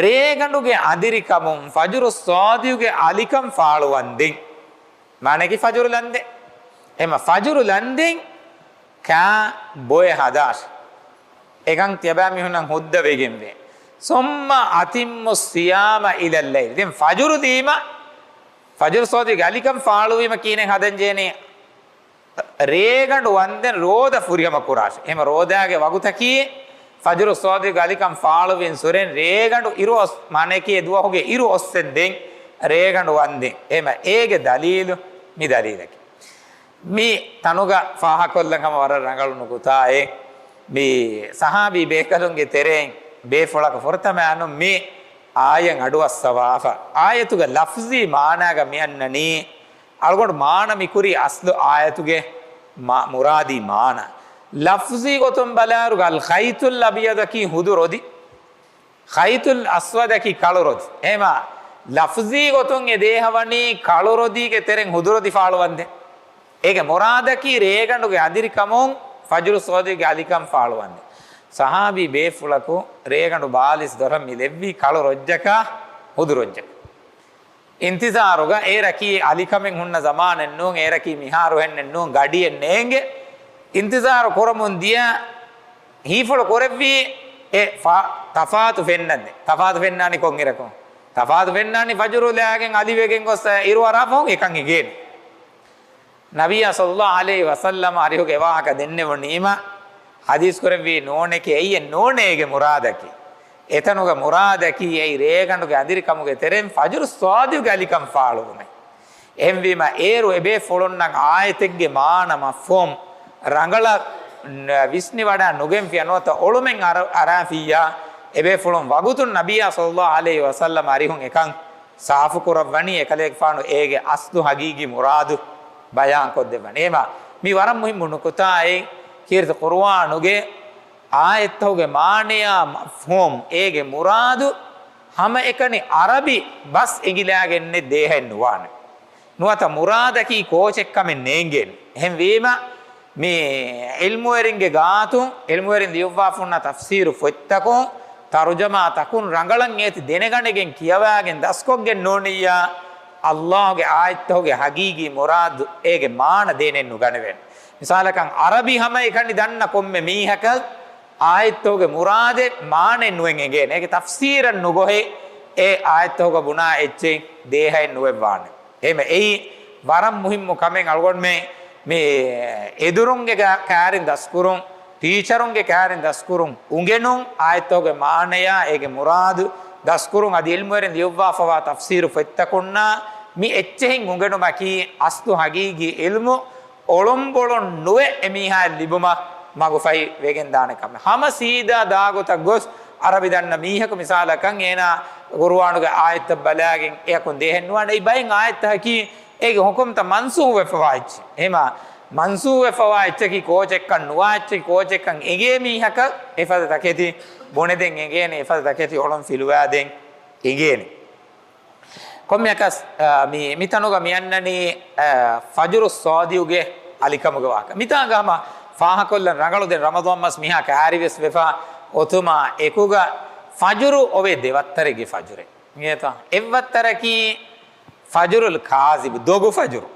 ރޭގަނޑުގެ އަދިރިކަމުން ފަޖުރު ޞާދިޤުގެ އަލިކަން ފާޅުވަންދެން. މާނައަކީ ފަޖުރު ލަންދެން. އެމަ ފަޖުރު ލަންދެން ކާ ބޮއެ ހަދާށޭ. އެކަން ތިޔަބައިމީހުންނަށް ހުއްދަ ވެގެންވޭ. ثم أتموا الصيام إلى الليل. ދެން ފަޖުރު ދީމަ، ފަޖުރު ޞާދިޤުގެ އަލިކަން ފާޅުވީމަ ކިހިނެއް ހަދަން ޖެހެނީ؟ ރޭގަނޑު ވަންދެން ރޯދަ ފުރިހަމަ ކުރާށޭ. އެހެމަ ރޯދާގެ ވަގުތަކީ ފަޖުރު ޞާދިޤުގެ އަލިކަން ފާޅުވިން ސުރެން ރޭގަނޑު އިރު އޮސް، މާނައަކީ އެ ދުވަހުގެ އިރު އޮއްސެންދެން ރޭގަނޑު ވަންދެން. އެހެމަ އޭގެ ދަލީލު މި ދަލީލަކީ. މި ތަނުގަ ފާހަކޮށްލަން ހަމަ ވަރަށް ރަނގަޅު ނުކުތާއެއް. މި ޞަޙާބީ ބޭކަލުންގެ ތެރެއިން ބޭފުޅަކު ފުރަތަމަ އަނުން މި އާޔަތް އަޑުއައްސަވާފަ. އާޔަތުގެ ލަފްޒީ މާނާގަ މި އަންނަނީ، އަޅުގަނޑު މާނަ މި ކުރީ އަސްލު އާޔަތުގެ މާ-، މުރާދީ މާނަ. ލަފްޒީ ގޮތުން ބަލާއިރު، الخيط الأبيض އަކީ ހުދު ރޮދި. ޚައިޠުލް އަސްވަދަކީ ކަޅު ރޮދި. އެހެމާ ލަފްޒީ ގޮތުން އެ ދޭހަވަނީ ކަޅު ރޮދީގެ ތެރެން ހުދު ރޮދި ފާޅުވަންދެން. އޭގެ މުރާދަކީ ރޭގަނޑުގެ އަދިރިކަމުން ފަޖުރު ސޯދިގެ އަލިކަން ފާޅުވަންދެން. ސަހާބީ ބޭފުޅަކު ރޭގަނޑު ބާލިސް ދޮރަށް މި ލެއްވީ ކަޅު ރޮއްޖަކާ ހުދު ރޮއްޖަކަށް. އިންތިޒާރުގަ އޭރަކީ އަލިކަމެއް ހުންނަ ޒަމާނެއް ނޫން، އޭރަކީ މިހާރުހެންނެއް ނޫން، ގަޑިއެއް ނޭނގެ. އިންތިޒާރު ކުރަމުން ދިޔަ ހީފުޅު ކުރެއްވީ އެ ފާ-، ތަފާތު ފެންނަންދެން. ތަފާތު ފެންނާނީ ކޮންއިރަކުން؟ ތަފާތު ފެންނާނީ ފަޖުރު ލާގެން އަލިވެގެން ގޮސް އިރުއަރާ ފަހުން އެކަން އެނގޭނެ. ނަބިއްޔާ ޞައްލައްލާހު ޢަލައިހި ވަސައްލަމަ އަރިހުގެ ވާހަކަ ދެންނެވުނީމަ، ޙަދީޘް ކުރެއްވީ ނޫނެކޭ، އެއީ ނޫނޭ އޭގެ މުރާދަކީ. އެތަނުގަ މުރާދަކީ އެއީ ރޭގަނޑުގެ އަނދިރިކަމުގެ ތެރެއިން ފަޖުރު ޞާދިޤުގެ އަލިކަން ފާޅުވުމެއް. އެހެންވީމަ، އޭރު އެބޭފުޅުންނަށް އާޔަތެއްގެ މާނަ މަފްހޫމް ރަނގަޅަށް ވިސްނިވަޑާ ނުގެންފިއްޔާ ނުވަތަ އޮޅުމެއް އަރަ-، އަރާފިއްޔާ، އެބޭފުޅުން ވަގުތުން ނަބިއްޔާ ޞައްލައްލާހު ޢަލައިހި ވަސައްލަމަ އަރިހުން އެކަން ސާފުކުރައްވަނީ، އެކަލޭގެފާނު އޭގެ އަސްލު ޙަޤީޤީ މުރާދު ބަޔާންކޮށްދެއްވަނީ. އެހެމާ، މީ ވަރަށް މުހިއްމު ނުކުތާއެއް. ކީރިތި ޤުރުއާނުގެ އާޔަތްތަކުގެ މާނަޔާ މަފްހޫމް، އޭގެ މުރާދު ހަމައެކަނި ޢަރަބި ބަސް އެނގިލާގެންނެއް ދޭހައެއް ނުވާނެ. ނުވަތަ މުރާދަކީ ކޯޗެއްކަމެއް ނޭނގޭނެ. އެހެންވީމަ، މި ޢިލްމުވެރިންގެ ގާތުން، ޢިލްމުވެރިން ލިޔުއްވާފަ ހުންނަ ތަފްސީރު ފޮތްތަކުން، ތަރުޖަމާތަކުން ރަނގަޅަށް އޭތި ދެނެގަނެގެން ކިޔަވާގެން ދަސްކޮށްގެން ނޫނިއްޔާ، ﷲ ގެ އާޔަތްތަކުގެ ޙަޤީޤީ މުރާދު އޭގެ މާނަ ދޭނެއް ނުގަނެވޭނެ. މިސާލަކަށް، ޢަރަބި ހަމައެކަނި ދަންނަ ކޮންމެ މީހަކަށް އާޔަތްތަކުގެ މުރާދެއް މާނައެއް ނުވެން އެނގޭނެ. އޭގެ ތަފްސީރަށް ނުގޮހޭ، އެ އާޔަތްތަކުގަ ބުނާ އެއްޗެއް ދޭހައެއް ނުވެއްވާނެ. އެހެމަ އެއީ ވަރަށް މުހިއްމު ކަމެއް. އަޅުގަނޑުމެން މި އެދުރުންގެ ގާ-، ކާރިން ދަސްކުރުން، ޓީޗަރުންގެ ކާރިން ދަސްކުރުން އުނގެނުން، އާޔަތްތަކުގެ މާނަޔާ އޭގެ މުރާދު ދަސްކުރުން، އަދި ޢިލްމުވެރިން ލިޔުއްވާފަވާ ތަފްސީރު ފޮތްތަކުންނާ މި އެއްޗެހިން އުނގެނުމަކީ އަސްލު ޙަޤީޤީ ޢިލްމު. އޮޅުންބޮޅުން ނުވެ އެމީހާއަށް ލިބުމަށް މަގުފަހި ވެގެންދާނެ ކަމެއް. ހަމަ ސީދާ ދާގޮތަށް ގޮސް ޢަރަބި ދަންނަ މީހަކު މިސާލަކަށް އޭނާ ޤުރުއާނުގެ އާޔަތްތައް ބަލާގެން އެއަކުން ދޭހެއް ނުވާނެ. އެއީ ބައެއް އާޔަތްތަކަކީ އޭގެ ޙުކުމްތައް މަންސޫޚުވެފަވާ އެއްޗެއް. އެހެމާ މަންސޫޚުވެފަވާ އެއްޗަކީ ކޯޗެއްކަން ނުވާ އެއްޗެއް، ކޯޗެއްކަން އެނގޭ މީހަކަށް އެފަދަ ތަކެތި ބުނެދޭން އެނގޭނެ، އެފަދަ ތަކެތި އޮޅުން ފިލުވާދޭން އެނގޭނެ. ކޮންމެއަކަސް، އާ، މި، މިތަނުގަ މިއަންނަނީ، އާ، ފަޖުރު ޞާދިޤުގެ އަލިކަމުގެ ވާހަކަ. މިތާގަ ހަމަ ފާހަކޮށްލަން ރަނގަޅު، ދެން ރަމަޟާން މަސް މިހާ ކައިރިވެސް ވެފަ އޮތުމާ އެކުގަ ފަޖުރު އޮވޭ ދެވައްތަރެއްގެ ފަޖުރެއް. އިނގޭތޯ؟ އެއްވައްތަރަކީ ފަޖުރުލް ކާޒިބު، ދޮގު ފަޖުރު.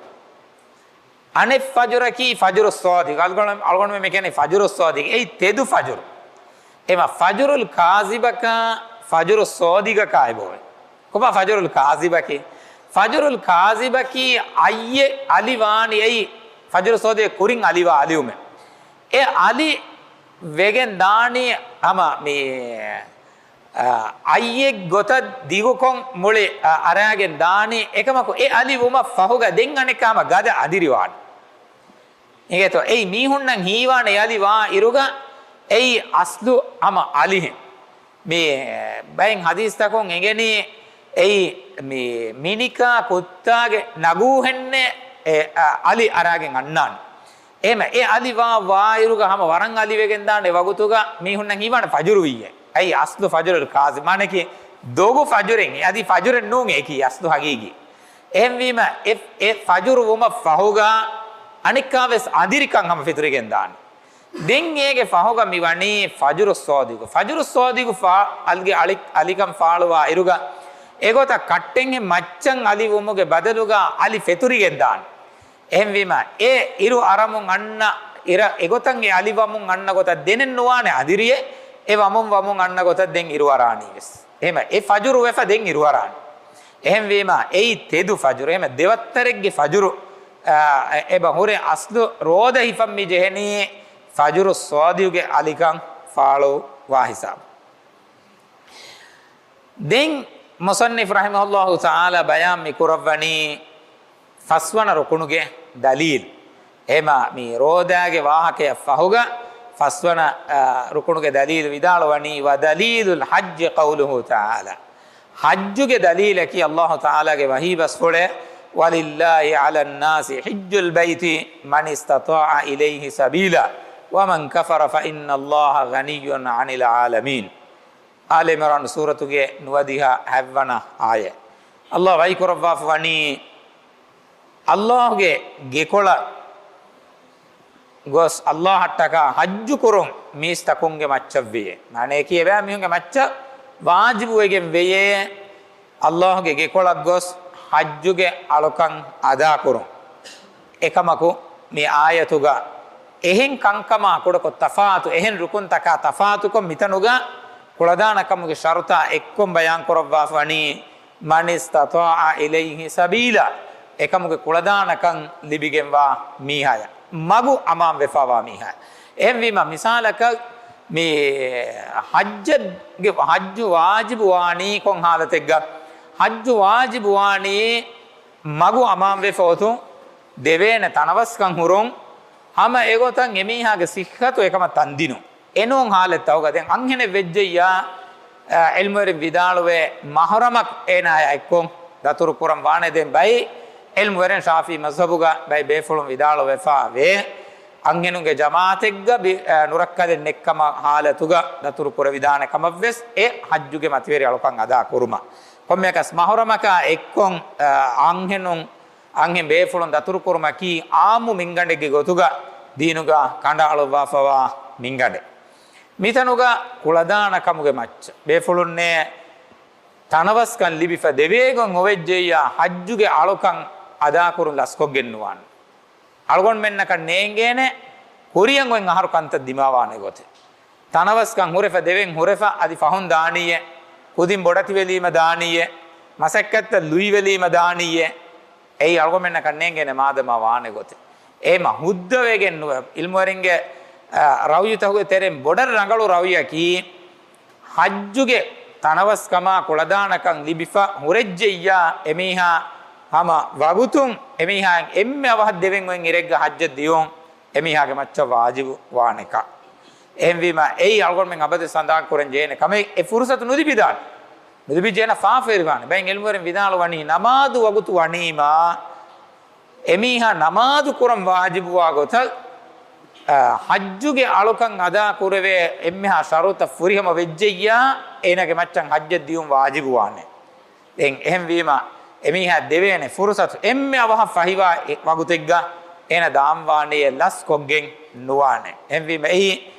އަނެއް ފަޖުރަކީ ފަޖުރު ޞާދިޤު. އަޅުގަނޑު، އަޅުގަނޑުމެން މި ކިޔަނީ ފަޖުރު ޞާދިޤު. އެއީ ތެދު ފަޖުރު. އެމަ ފަޖުރުލް ކާޒިބަކާ ފަޖުރު ޞާދިޤަކާ އެބައޮވޭ. ކޮބާ ފަޖުރުލް ކާޒިބަކީ؟ ފަޖުރުލް ކާޒިބަކީ އައްޔެއް އަލިވާނީ އެއީ ފަޖުރު ޞާދިޤު ކުރިން އަލިވާ އަލިވުމެއް. އެ އަލި ވެގެން ދާނީ ހަމަ މި އައްޔެއް ގޮތަށް ދިގުކޮށް މުޅި، އަ، އަރާގެން ދާނީ. އެކަމަކު އެ އަލި ވުމަށް ފަހުގަ ދެން އަނެއްކާ ހަމަ ގަދަ އަދިރިވާނެ. އިނގޭތޯ؟ އެއީ މީހުންނަށް ހީވާނެ އެ އަލި ވާ އިރުގަ އެއީ އަސްލު ހަމަ އަލިހެން. މި ބައެއް ޙަދީޘްތަކުން އެނގެނީ އެއީ މި މިނިކާ ކުއްތާގެ ނަގޫހެންނޭ އެ، އަ، އަލި އަރާގެން އަންނާނެ. އެހެމަ އެ އަލި ވާ ވާއިރުގަ ހަމަ ވަރަށް އަލިވެގެން ދާނެ ވަގުތުގަ މީހުންނަށް ހީވާނެ ފަޖުރު ވިއްޔޭ. އެއީ އަސްލު ފަޖުރުލް ކާޒިބް، މާނައަކީ ދޮގު ފަޖުރެއް. އެއީ އަދި ފަޖުރެއް ނޫން އެކީ އަސްލު ޙަޤީޤީ. އެހެންވީމަ އެ، އެ ފަޖުރު ވުމަށް ފަހުގަ އަނެއްކާވެސް އަނދިރިކަން ހަމަ ފެތުރިގެން ދާނެ. ދެން އޭގެ ފަހުގަ މި ވަނީ ފަޖުރު ޞާދިޤު. ފަޖުރު ޞާދިޤު ފާ-، އަލްގެ އަލި-، އަލިކަން ފާޅުވާ އިރުގަ އެގޮތަށް ކައްޓެންހެން މައްޗަށް އަލި ވުމުގެ ބަދަލުގަ އަލި ފެތުރިގެން ދާނެ. އެހެންވީމަ، އެ އިރު އަރަމުން އަންނަ އިރަށް އެގޮތަށް އެ އަލި ވަމުން އަންނަ ގޮތަށް ދެނެއް ނުވާނެ އަނދިރިއެއް. އެ ވަމުން ވަމުން އަންނަ ގޮތަށް ދެން އިރު އަރާނީ ވެސް. އެހެމަ އެ ފަޖުރު ވެފަ ދެން އިރު އަރާނެ. އެހެންވީމަ، އެއީ ތެދު ފަޖުރު. އެހެމަ ދެވައްތަރެއްގެ ފަޖުރު، އާ، އެބަ ހުރެ އަސްލު ރޯދަ ހިފަން މި ޖެހެނީ ފަޖުރު ޞާދިޤުގެ އަލިކަން ފާޅުވާ ހިސާބު. ދެން މުޞައްނިފު ރަޙިމަހުﷲ ތަޢާލާ ބަޔާން މި ކުރައްވަނީ ފަސްވަނަ ރުކުނުގެ ދަލީލް. އެހެމަ މި ރޯދާގެ ވާހަކަޔަށް ފަހުގަ ފަސްވަނަ، އާ، ރުކުނުގެ ދަލީލް ވިދާޅުވަނީ، ވަދަލީލުލް ޙައްޖި ޤައުލުހޫ ތަޢާލާ. ޙައްޖުގެ ދަލީލަކީ ﷲ ތަޢާލާގެ ވަޙީ ބަސްފުޅެއް، وَلِلَّهِ عَلَى النَّاسِ حِجُّ الْبَيْتِ مَنِ اسْتَطَاعَ إِلَيْهِ سَبِيلًا وَمَنْ كَفَرَ فَإِنَّ اللَّهَ غَنِيٌّ عَنِ الْعَالَمِينَ. އާލި އިމްރާން ސޫރަތުގެ ނުވަދިހަ ހަތްވަނަ އާޔަތް. ﷲ ވަޙީ ކުރައްވާފަ ވަނީ، ﷲގެ ގެކޮޅަށް ގޮސް ﷲ އަށްޓަކާ ޙައްޖު ކުރުން މީސްތަކުންގެ މައްޗަށް ވެޔޭ. މާނަޔަކީ އެބައިމީހުންގެ މައްޗަށް ވާޖިބުވެގެން ވެޔޭ، ﷲގެ ގެކޮޅަށް ގޮސް ޙައްޖުގެ އަޅުކަން އަދާކުރުން. އެކަމަކު، މި އާޔަތުގަ އެހެން ކަންކަމާ ކުޑަކޮށް ތަފާތު، އެހެން ރުކުންތަކާ ތަފާތުކޮށް، މިތަނުގަ ކުޅަދާނަކަމުގެ ޝަރުތާ އެއްކޮށް ބަޔާން ކުރައްވާފަ ވަނީ، مَنِ اسْتَطَاعَ إِلَيْهِ سَبِيلًا، އެކަމުގެ ކުޅަދާނަކަން ލިބިގެންވާ މީހާޔަށް، މަގު އަމާންވެފަވާ މީހާޔަށް. އެހެންވީމަ، މިސާލަކަށް، މި ޙައްޖަށް، ޙައްޖު ވާޖިބު ވާނީ ކޮން ޙާލަތެއްގަ؟ ޙައްޖު ވާޖިބު ވާނީ މަގު އަމާންވެފަ އޮތުން، ދެވޭނެ ތަނަވަސްކަން ހުރުން، ހަމަ އެގޮތަށް އެމީހާގެ ޞިއްޙަތު އެކަމަށް ތަންދިނުން. އެނޫން ޙާލަތްތަކުގަ ދެން އަންހެނެއް ވެއްޖެއްޔާ، އަ، ޢިލްމުވެރިން ވިދާޅުވޭ، މަޙްރަމަކު އޭނާޔާ އެއްކޮށް ދަތުރު ކުރަން ވާނެ. ދެން ބައި ޢިލްމުވެރިން، ޝާފިޢީ މަޒްހަބުގަ ބައި ބޭފުޅުން ވިދާޅުވެފަ ވޭ، އަންހެނުންގެ ޖަމާޢަތެއްގަ ބި-، އަ، ނުރައްކަލެއް ނެއްކަމަށް ޙާލަތުގަ ދަތުރު ކުރެވިދާނެ ކަމަށްވެސް، އެ ޙައްޖުގެ މަތިވެރި އަޅުކަން އަދާ ކުރުމަށް. ކޮންމެއަކަސް މަޙްރަމަކާ އެއްކޮށް، އަ، އަންހެނުން، އަންހެން ބޭފުޅުން ދަތުރު ކުރުމަކީ ޢާއްމު މިންގަނޑެއްގެ ގޮތުގަ ދީނުގަ ކަނޑައަޅުއްވާފަވާ މިންގަނޑެއް. މިތަނުގަ ކުޅަދާނަ ކަމުގެ މައްޗަށް ބޭފުޅުންނޭ ތަނަވަސްކަން ލިބިފަ ދެވޭގޮތް އޮވެއްޖެއްޔާ، ޙައްޖުގެ އަޅުކަން އަދާކުރުން ލަސްކޮށްގެން ނުވާނެ. އަޅުގަނޑުމެންނަކަށް ނޭނގޭނެ، ކުރިއަށް އޮތް އަހަރު ކަންތައް ދިމާވާނެ ގޮތެއް. ތަނަވަސްކަން ހުރެފަ ދެވެން ހުރެފަ އަދި ފަހުން ދާނީއޭ، ކުދިން ބޮޑަތިވެލީމަ ދާނީއޭ، މަސައްކަތްތައް ލުއިވެލީމަ ދާނީއޭ. އެއީ އަޅުގަނޑުމެންނަކަށް ނޭނގޭނެ މާދަމާ ވާނެ ގޮތެއް. އެހެމަ ހުއްދަވެގެން ނުވެ، ޢިލްމުވެރިންގެ، އަ، ރައުޔުތަކުގެ ތެރެއިން ބޮޑަށް ރަނގަޅު ރައުޔަކީ، ޙައްޖުގެ ތަނަވަސްކަމާ ކުޅަދާނަކަން ލިބިފަ ހުރެއްޖެއްޔާ، އެމީހާ ހަމަ ވަގުތުން އެމީހާއަށް އެންމެ އަވަހަށް ދެވެން އޮތް އިރެއްގަ ޙައްޖަށް ދިޔުން އެމީހާގެ މައްޗަށް ވާޖިބު ވާނެކަން. އެހެންވީމަ، އެއީ އަޅުގަނޑުމެން އަބަދުވެސް ހަނދާން ކުރަން ޖެހޭނެ ކަމެއް. އެ ފުރުޞަތު ނުލިބިދާނެ. ނުލިބިއްޖެ އޭނަ ފާފަވެރިވާނެ. ބައެއް ޢިލްމުވެރިން ވިދާޅުވަނީ، ނަމާދު ވަގުތު ވަނީމާ، އެމީހާ ނަމާދު ކުރަން ވާޖިބުވާ ގޮތަށް، އަ، ޙައްޖުގެ އަޅުކަން އަދާ ކުރެވޭ އެންމެހާ ޝަރުޠަށް ފުރިހަމަ ވެއްޖެއްޔާ، އޭނާގެ މައްޗަށް ޙައްޖަށް ދިޔުން ވާޖިބުވާނެ. ދެން އެހެންވީމަ، އެމީހާ ދެވޭނެ ފުރުޞަތު އެންމެ އަވަހަށް ފަހިވާ އެ ވަގުތެއްގަ އޭނަ ދާންވާނީއޭ ލަސްކޮށްގެން ނުވާނެ. އެހެންވީމަ، އެއީ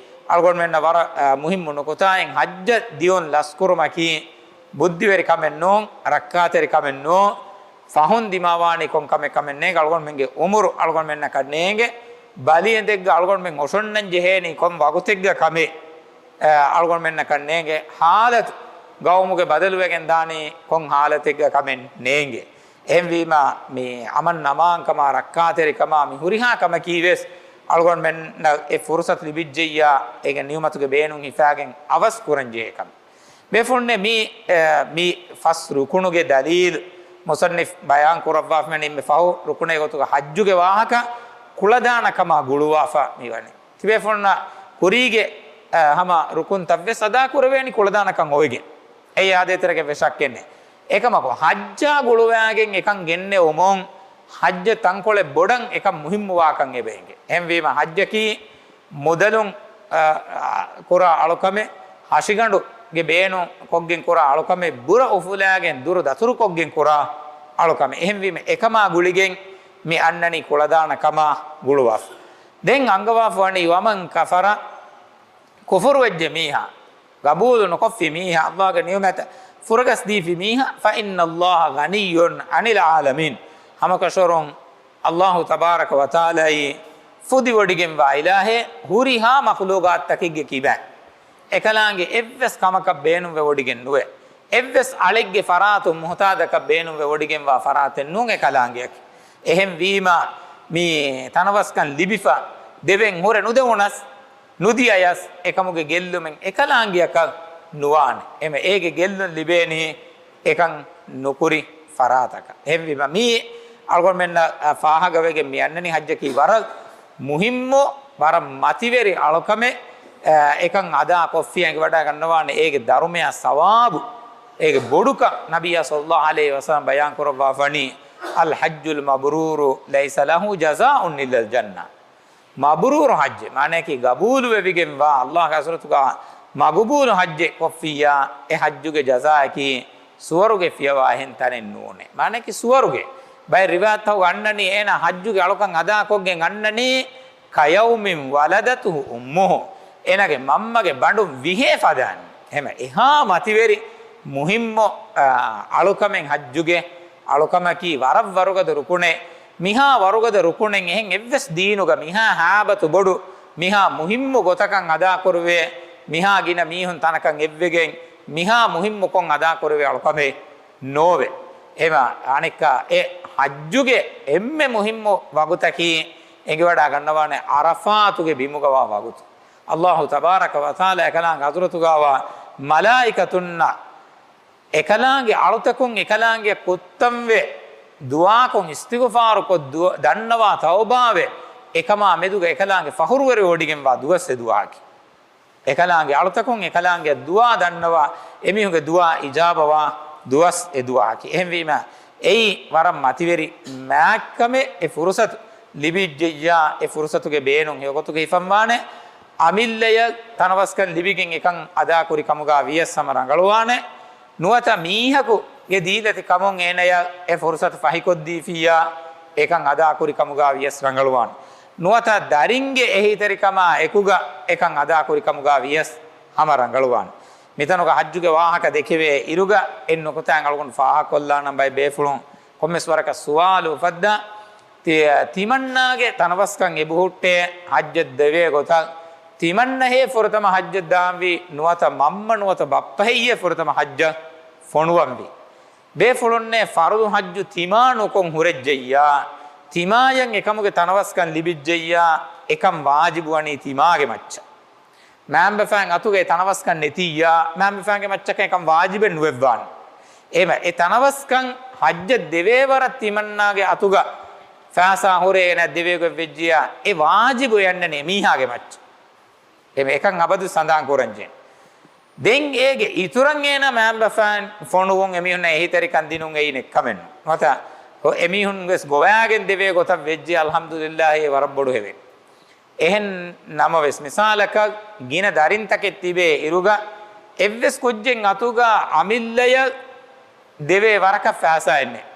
އަޅުގަނޑުމެންނަށް ވަރަށް، އަ، މުހިއްމު ނުކުތާއެއް. ޙައްޖަށް ދިޔުން ލަސްކުރުމަކީ ބުއްދިވެރި ކަމެއް ނޫން، ރައްކާތެރި ކަމެއް ނޫން. ފަހުން ދިމާވާނީ ކޮން ކަމެއް ކަމެއް ނޭނގެ، އަޅުގަނޑުމެންގެ އުމުރު އަޅުގަނޑުމެންނަކަށް ނޭނގެ، ބަލިއެނދެއްގަ އަޅުގަނޑުމެން އޮށޮންނަން ޖެހޭނީ ކޮން ވަގުތެއްގަ ކަމެއް، އަ، އަޅުގަނޑުމެންނަކަށް ނޭނގެ، ޙާލަތު ގައުމުގެ ބަދަލުވެގެން ދާނީ ކޮން ޙާލަތެއްގަ ކަމެއް ނޭނގެ. އެހެންވީމަ، މި އަމަން އަމާންކަމާ، ރައްކާތެރިކަމާ، މި ހުރިހާ ކަމަކީ ވެސް އަޅުގަނޑުމެންނަށް އެ ފުރުޞަތު ލިބިއްޖެއްޔާ، އޭގެ ނިޢުމަތުގެ ބޭނުން ހިފާގެން އަވަސް ކުރަން ޖެހޭ ކަމެއް. ބޭފުޅުންނޭ މި، އެ، މި ފަސް ރުކުނުގެ ދަލީލު މުޞައްނިފް ބަޔާން ކުރައްވާފަ މި ފަހު ރުކުނެއް ގޮތުގަ ޙައްޖުގެ ވާހަކަ ކުޅަދާނަ ކަމާ ގުޅުވާފަ މިވަނީ. ތިބޭފުޅުންނަށް ކުރީގެ، އަ، ހަމަ ރުކުންތައްވެސް އަދާ ކުރެވޭނީ ކުޅަދާނަކަން އޮވެގެން. އެއީ އާދޭތެރޭގަ ވެސް ޝައްކެއް ނެތް. އެކަމަކު، ޙައްޖާ ގުޅުވާގެން އެކަން ގެންނެވުމުން، ޙައްޖަށް ތަންކޮޅެއް ބޮޑަށް އެކަން މުހިއްމުވާކަން އެބަ އެނގޭ. އެހެންވީމަ، ޙައްޖަކީ މުދަލުން، އަ، އަ، ކުރާ އަޅުކަމެއް، ހަށިގަނޑުގެ ބޭނުން ކޮށްގެން ކުރާ އަޅުކަމެއް، ބުރަ އުފުލާގެން ދުރު ދަތުރުކޮށްގެން ކުރާ އަޅުކަމެއް. އެހެންވީމަ، އެކަމާ ގުޅިގެން މި އަންނަނީ ކުޅަދާނަ ކަމާ ގުޅުވާފަ. ދެން އަންގަވާފަ ވަނީ، وَمَنْ كَفَرَ، ކުފުރުވެއްޖެ މީހާ، ގަބޫލު ނުކޮށްފި މީހާ، ﷲގެ ނިޢުމަތަށް ފުރަގަސް ދީފި މީހާ، فَإِنَّ اللَّهَ غَنِيٌّ عَنِ الْعَالَمِينَ، ހަމަކަށަވަރުން ﷲ ތަބާރަކަ ވަތަޢާލާއީ ފުދިވޮޑިގެންވާ އިލާހެއް، ހުރިހާ މަޚްލޫޤާތްތަކެއްގެ ކިބައިން. އެކަލާނގެ އެއްވެސް ކަމަކަށް ބޭނުންވެވޮޑިގެން ނުވޭ. އެއްވެސް އަޅެއްގެ ފަރާތުން މުހުތާދަކަށް ބޭނުންވެވޮޑިގެންވާ ފަރާތެއް ނޫން އެކަލާނގެއަކީ. އެހެންވީމަ، މި ތަނަވަސްކަން ލިބިފަ ދެވެން ހުރެ ނުދެވުނަސް، ނުދިޔަޔަސް އެކަމުގެ ގެއްލުމެއް އެކަލާނގެއަކަށް ނުވާނެ. އެމެ އޭގެ ގެއްލުން ލިބޭނީ އެކަން ނުކުރި ފަރާތަކަށް. އެހެންވީމަ މީ އަޅުގަނޑުމެންނަށް، އަ، ފާހަގަވެގެން މި އަންނަނީ ޙައްޖަކީ ވަރަށް މުހިއްމު، ވަރަށް މަތިވެރި އަޅުކަމެއް، އަ، އެކަން އަދާ ކޮށްފި އެނގިވަޑައިގަންނަވާނެ އޭގެ ދަރުމަޔާ ސަވާބު، އޭގެ ބޮޑުކަން ނަބިއްޔާ ޞައްލައްލާހު ޢަލައިހި ވަސައްލަމަ ބަޔާން ކުރައްވާފަނީ، الْحَجُّ الْمَبْرُورُ لَيْسَ لَهُ جَزَاءٌ إِلَّا الْجَنَّةُ. މަބްރޫރު ޙައްޖެއް، މާނައަކީ ގަބޫލުވެވިގެންވާ، ﷲގެ ޙަޟްރަތުގަ މަގުބޫލު ޙައްޖެއް ކޮށްފިއްޔާ، އެ ޙައްޖުގެ ޖަޒާއަކީ ސުވަރުގެ ފިޔަވާ އެހެން ތަނެއް ނޫނޭ. މާނައަކީ ސުވަރުގެ. ބައެއް ރިވާޔަތްތަކުގަ އަންނަނީ އޭނާ ޙައްޖުގެ އަޅުކަން އަދާކޮށްގެން އަންނަނީ، "ކަޔައުމިން ވަލަދަތުހު އުއްމުހު." އޭނާގެ މަންމަގެ ބަނޑުން ވިހޭ ފަދައިން. އެހެމަ އެހާ މަތިވެރި މުހިއްމު، އާ، އަޅުކަމެއް ޙައްޖުގެ އަޅުކަމަކީ ވަރަށް ވަރުގަދަ ރުކުނެއް. މިހާ ވަރުގަދަ ރުކުނެއް އެހެން އެއްވެސް ދީނުގަ މިހާ ހައިބަތު ބޮޑު، މިހާ މުހިއްމު ގޮތަކަށް އަދާކުރެވޭ، މިހާ ގިނަ މީހުން ތަނަކަށް އެއްވެގެން، މިހާ މުހިއްމުކޮށް އަދާކުރެވޭ އަޅުކަމެއް ނޯވެ. އެހެމަ އަނެއްކާ އެ ޙައްޖުގެ އެންމެ މުހިއްމު ވަގުތަކީ އެނގިވަޑާ ގަންނަވާނެ ޢަރަފާތުގެ ބިމުގަވާ ވަގުތު. ﷲ ތަބާރަކަ ވަތަޢާލާ އެކަލާނގެ ޙަޟްރަތުގަވާ މަލާއިކަތުންނަށް އެކަލާނގެ އަޅުތަކުން އެކަލާނގެ ކުއްތަންވެ ދުޢާކޮށް އިސްތިޣުފާރުކޮށް ދު-، ދަންނަވާ ތައުބާވެ އެކަމާ މެދުގަ އެކަލާނގެ ފަޚުރުވެރިވެވޮޑިގެންވާ ދުވަސް އެ ދުޢާއަކީ. އެކަލާނގެ އަޅުތަކުން އެކަލާނގެ ދުޢާ ދަންނަވާ އެމީހުންގެ ދުޢާ އިޖާބަވާ ދުވަސް އެ ދުޢާއަކީ. އެހެންވީމަ އެއީ ވަރަށް މަތިވެރި މާތްކަމެއް. އެ ފުރުޞަތު ލިބިއްޖެއްޔާ، އެ ފުރުޞަތުގެ ބޭނުން ހެޔޮގޮތުގަ ހިފަންވާނެ. އަމިއްލަޔަށް ތަނަވަސްކަން ލިބިގެން އެކަން އަދާކުރި ކަމުގަ ވިޔަސް ހަމަ ރަނގަޅުވާނެ. ނުވަތަ މީހަކުގެ ދީލަތި ކަމުން އޭނަޔަށް އެ ފުރުޞަތު ފަހިކޮށްދީފިއްޔާ، އެކަން އަދާކުރި ކަމުގަ ވިޔަސް ރަނގަޅުވާނެ. ނުވަތަ ދަރިންގެ އެހީތެރިކަމާ އެކުގަ އެކަން އަދާކުރި ކަމުގަ ވިޔަސް ހަމަ ރަނގަޅުވާނެ. މިތަނުގަ ޙައްޖުގެ ވާހަކަ ދެކެވޭ އިރުގަ އެއް ނުކުތާއެއް އަޅުގަނޑު ފާހަގަކޮށްލާނަން. ބައެއް ބޭފުޅުން ކޮންމެސް ވަރަކަށް ސުވާލު އުފައްދާ، ތި-، ތިމަންނާގެ ތަނަވަސްކަން އެބަހުއްޓޭ ޙައްޖަށް ދެވޭ ގޮތަށް، ތިމަންނަ ހޭ ފުރަތަމަ ޙައްޖަށް ދާންވީ، ނުވަތަ މަންމަ ނުވަތަ ބައްޕަ ހެއްޔޭ ފުރަތަމަ ޙައްޖަށް ފޮނުވަންވީ؟ ބޭފުޅުންނޭ ފަރުޟު ޙައްޖު ތިމާ ނުކޮށް ހުރެއްޖެއްޔާ، ތިމާޔަށް އެކަމުގެ ތަނަވަސްކަން ލިބިއްޖެއްޔާ، އެކަން ވާޖިބު ވަނީ ތިމާގެ މައްޗަށް. މައިންބަފައިން އަތުގައި ތަނަވަސްކަން ނެތިއްޔާ، މައިންބަފައިންގެ މައްޗަކަށް އެކަން ވާޖިބެއް ނުވެއްވާނެ. އެހެމަ އެ ތަނަވަސްކަން ޙައްޖަށް ދެވޭ ވަރަށް ތިމަންނާގެ އަތުގަ ފައިސާ ހުރޭ އޭނަ ދެވޭގޮތް ވެއްޖިޔާ، އެ ވާޖިބު އެ އަންނަނީ އެމީހާގެ މައްޗަށް. އެހެމަ އެކަން އަބަދު ސަނދާން ކުރަންޖެހޭ. ދެން އޭގެ އިތުރަށް އޭނަ މައިންބަފައިން ފޮނުވުން، އެމީހުންނަށް އެހީތެރިކަން ދިނުން އެއީ ނެއްކަމެއްނު. ނުވަތަ އެމީހުން ވެސް ގޮވައިގެން ދެވޭ ގޮތަށް ވެއްޖެ، އަލްޙަމްދުލިއްލާހި، އެ ވަރަށް ބޮޑު ހެވެއް. އެހެން ނަމަވެސް، މިސާލަކަށް ގިނަ ދަރިންތަކެއް ތިބޭ އިރުގަ، އެއްވެސް ކުއްޖެއް އަތުގަ އަމިއްލަޔަށް ދެވޭ ވަރަކަށް ފައިސާއެއް ނެތް.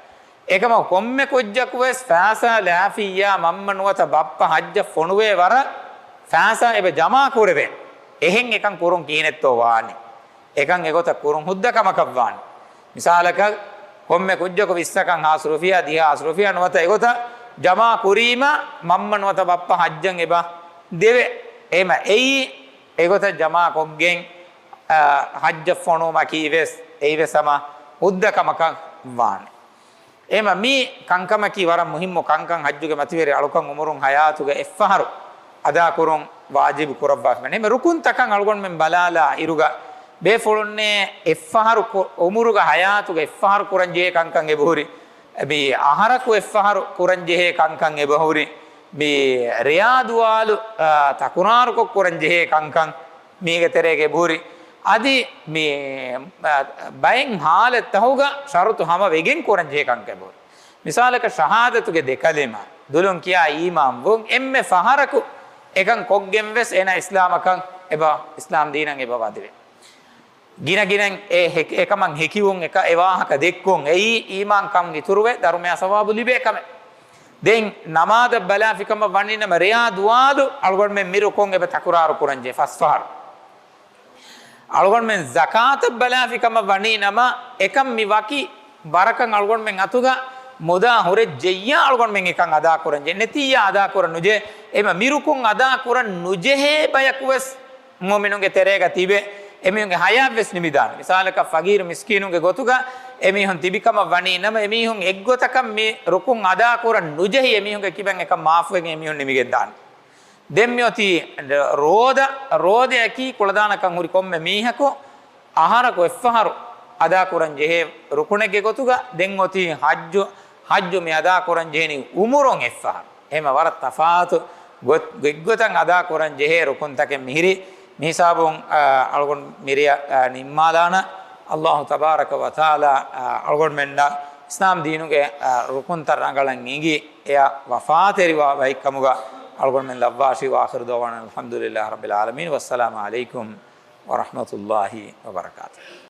އެކަމަކު ކޮންމެ ކުއްޖަކު ވެސް ފައިސާ ލާފިއްޔާ، މަންމަ ނުވަތަ ބައްޕަ ޙައްޖަށް ފޮނުވޭ ވަރަށް ފައިސާ އެބަ ޖަމާ ކުރެވޭ. އެހެން އެކަން ކުރުން ކިހިނެއްތޯ ވާނީ؟ އެކަން އެގޮތަށް ކުރުން ހުއްދަ ކަމަކަށް ވާނެ. މިސާލަކަށް، ކޮންމެ ކުއްޖަކު ވިއްސަކަށް ހާސް ރުފިޔާ، ދިހަ ހާސް ރުފިޔާ ނުވަތަ އެގޮތަށް ޖަމާ ކުރީމަ، މަންމަ ނުވަތަ ބައްޕަ ޙައްޖަށް އެބަ ދެވޭ. އެހެމަ އެއީ އެގޮތަށް ޖަމާ ކޮށްގެން، އާ، ޙައްޖަށް ފޮނުވުމަކީ ވެސް، އެއީ ވެސް ހަމަ ހުއްދަ ކަމަކަށް ވާނެ. އެހެމަ މި ކަންކަމަކީ ވަރަށް މުހިއްމު ކަންކަން. ޙައްޖުގެ މަތިވެރި އަޅުކަން އުމުރުން ޙަޔާތުގަ އެއްފަހަރު އަދާކުރުން ވާޖިބު ކުރައްވާފަ. އެހެމަ ރުކުންތަކަށް އަޅުގަނޑުމެން ބަލާލާ އިރުގަ، ބޭފުޅުންނޭ އެއްފަހަރު ކު-، އުމުރުގަ ޙަޔާތުގަ އެއްފަހަރު ކުރަންޖެހޭ ކަންކަން އެބަހުރި، މި އަހަރަކު އެއްފަހަރު ކުރަންޖެހޭ ކަންކަން އެބަހުރި، މި ރެޔާ ދުވާލު، އާ، ތަކުރާރުކޮށް ކުރަންޖެހޭ ކަންކަން މީގެ ތެރޭގަ އެބަހުރި. އަދި މި، އާ، ބައެއް ޙާލަތްތަހުގަ ޝަރުޠު ހަމަވެގެން ކުރަންޖެހޭ ކަންކަން އެބަހުރި. މިސާލަކަށް ޝަހާދަތުގެ ދެ ކަލިމަ، ދުލުން ކިޔާ އީމާންވުން، އެންމެ ފަހަރަކު އެކަން ކޮށްގެން ވެސް އޭނާ އިސްލާމަކަށް އެބަ، އިސްލާމް ދީނަށް އެބަ ވަދެވޭ. ގިނަ ގިނައިން އެ ހެކ-، އެކަމަށް ހެކިވުން، އެކަ-، އެ ވާހަކަ ދެއްކުން، އެއީ އީމާންކަން އިތުރުވެ، ދަރުމަޔާ ސަވާބު ލިބޭ ކަމެއް. ދެން ނަމާދަށް ބަލާފި ކަމަށް ވަނީ ނަމަ، ރެޔާ ދުވާލު އަޅުގަނޑުމެން މި ރުކުން އެބަ ތަކުރާރު ކުރަންޖެހޭ ފަސް ފަހަރު. އަޅުގަނޑުމެން ޒަކާތަށް ބަލާފި ކަމަށް ވަނީ ނަމަ، އެކަން މި ވަކި ވަރަކަށް އަޅުގަނޑުމެން އަތުގަ މުދާ ހުރެއްޖެއްޔާ އަޅުގަނޑުމެން އެކަން އަދާކުރަންޖެހޭ. ނެތިއްޔާ އަދާކުރަން ނުޖެހޭ. އެމަ މި ރުކުން އަދާކުރަން ނުޖެހޭ ބަޔަކު ވެސް މުއުމިނުންގެ ތެރޭގަ ތިބެ، އެމީހުންގެ ޙަޔާތް ވެސް ނިމިދާނެ. މިސާލަކަށް ފަގީރު މިސްކީނުންގެ ގޮތުގަ އެމީހުން ތިބި ކަމަށް ވަނީ ނަމަ، އެމީހުން އެއްގޮތަކަށް މި ރުކުން އަދާކުރަން ނުޖެހި، އެމީހުންގެ ކިބައިން އެކަން މާފުވެގެން އެމީހުން ނިމިގެން ދާނެ. ދެން މިއޮތީ ރޯދަ، ރޯދައަކީ ކުޅަދާނަކަން ހުރި ކޮންމެ މީހަކު އަހަރަކު އެއްފަހަރު އަދާކުރަން ޖެހޭ ރުކުނެއްގެ ގޮތުގަ، ދެން އޮތީ ޙައްޖު، ޙައްޖު މި އަދާކުރަން ޖެހެނީ އުމުރުން އެއްފަހަރު. އެހެމަ ވަރަށް ތަފާތު ގޮތް-، ގޮތްގޮތަށް އަދާކުރަން ޖެހޭ ރުކުންތަކެއް މިހިރީ. މިހިސާބުން، އާ، އަޅުގަނޑު މިރެޔަށް، އާ، ނިންމާލާނަން. ﷲ ތަބާރަކަ ވަތަޢާލާ، އާ، އަޅުގަނޑުމެންނަށް އިސްލާމް ދީނުގެ، އާ، ރުކުންތައް ރަނގަޅަށް އެނގި، އެޔަށް ވަފާތެރިވާ ބައެއްކަމުގަ އަޅުގަނޑުމެން ލައްވާށި. وآخر دعوانا أن الحمد لله رب العالمين. والسلام عليكم ورحمة الله وبركاته.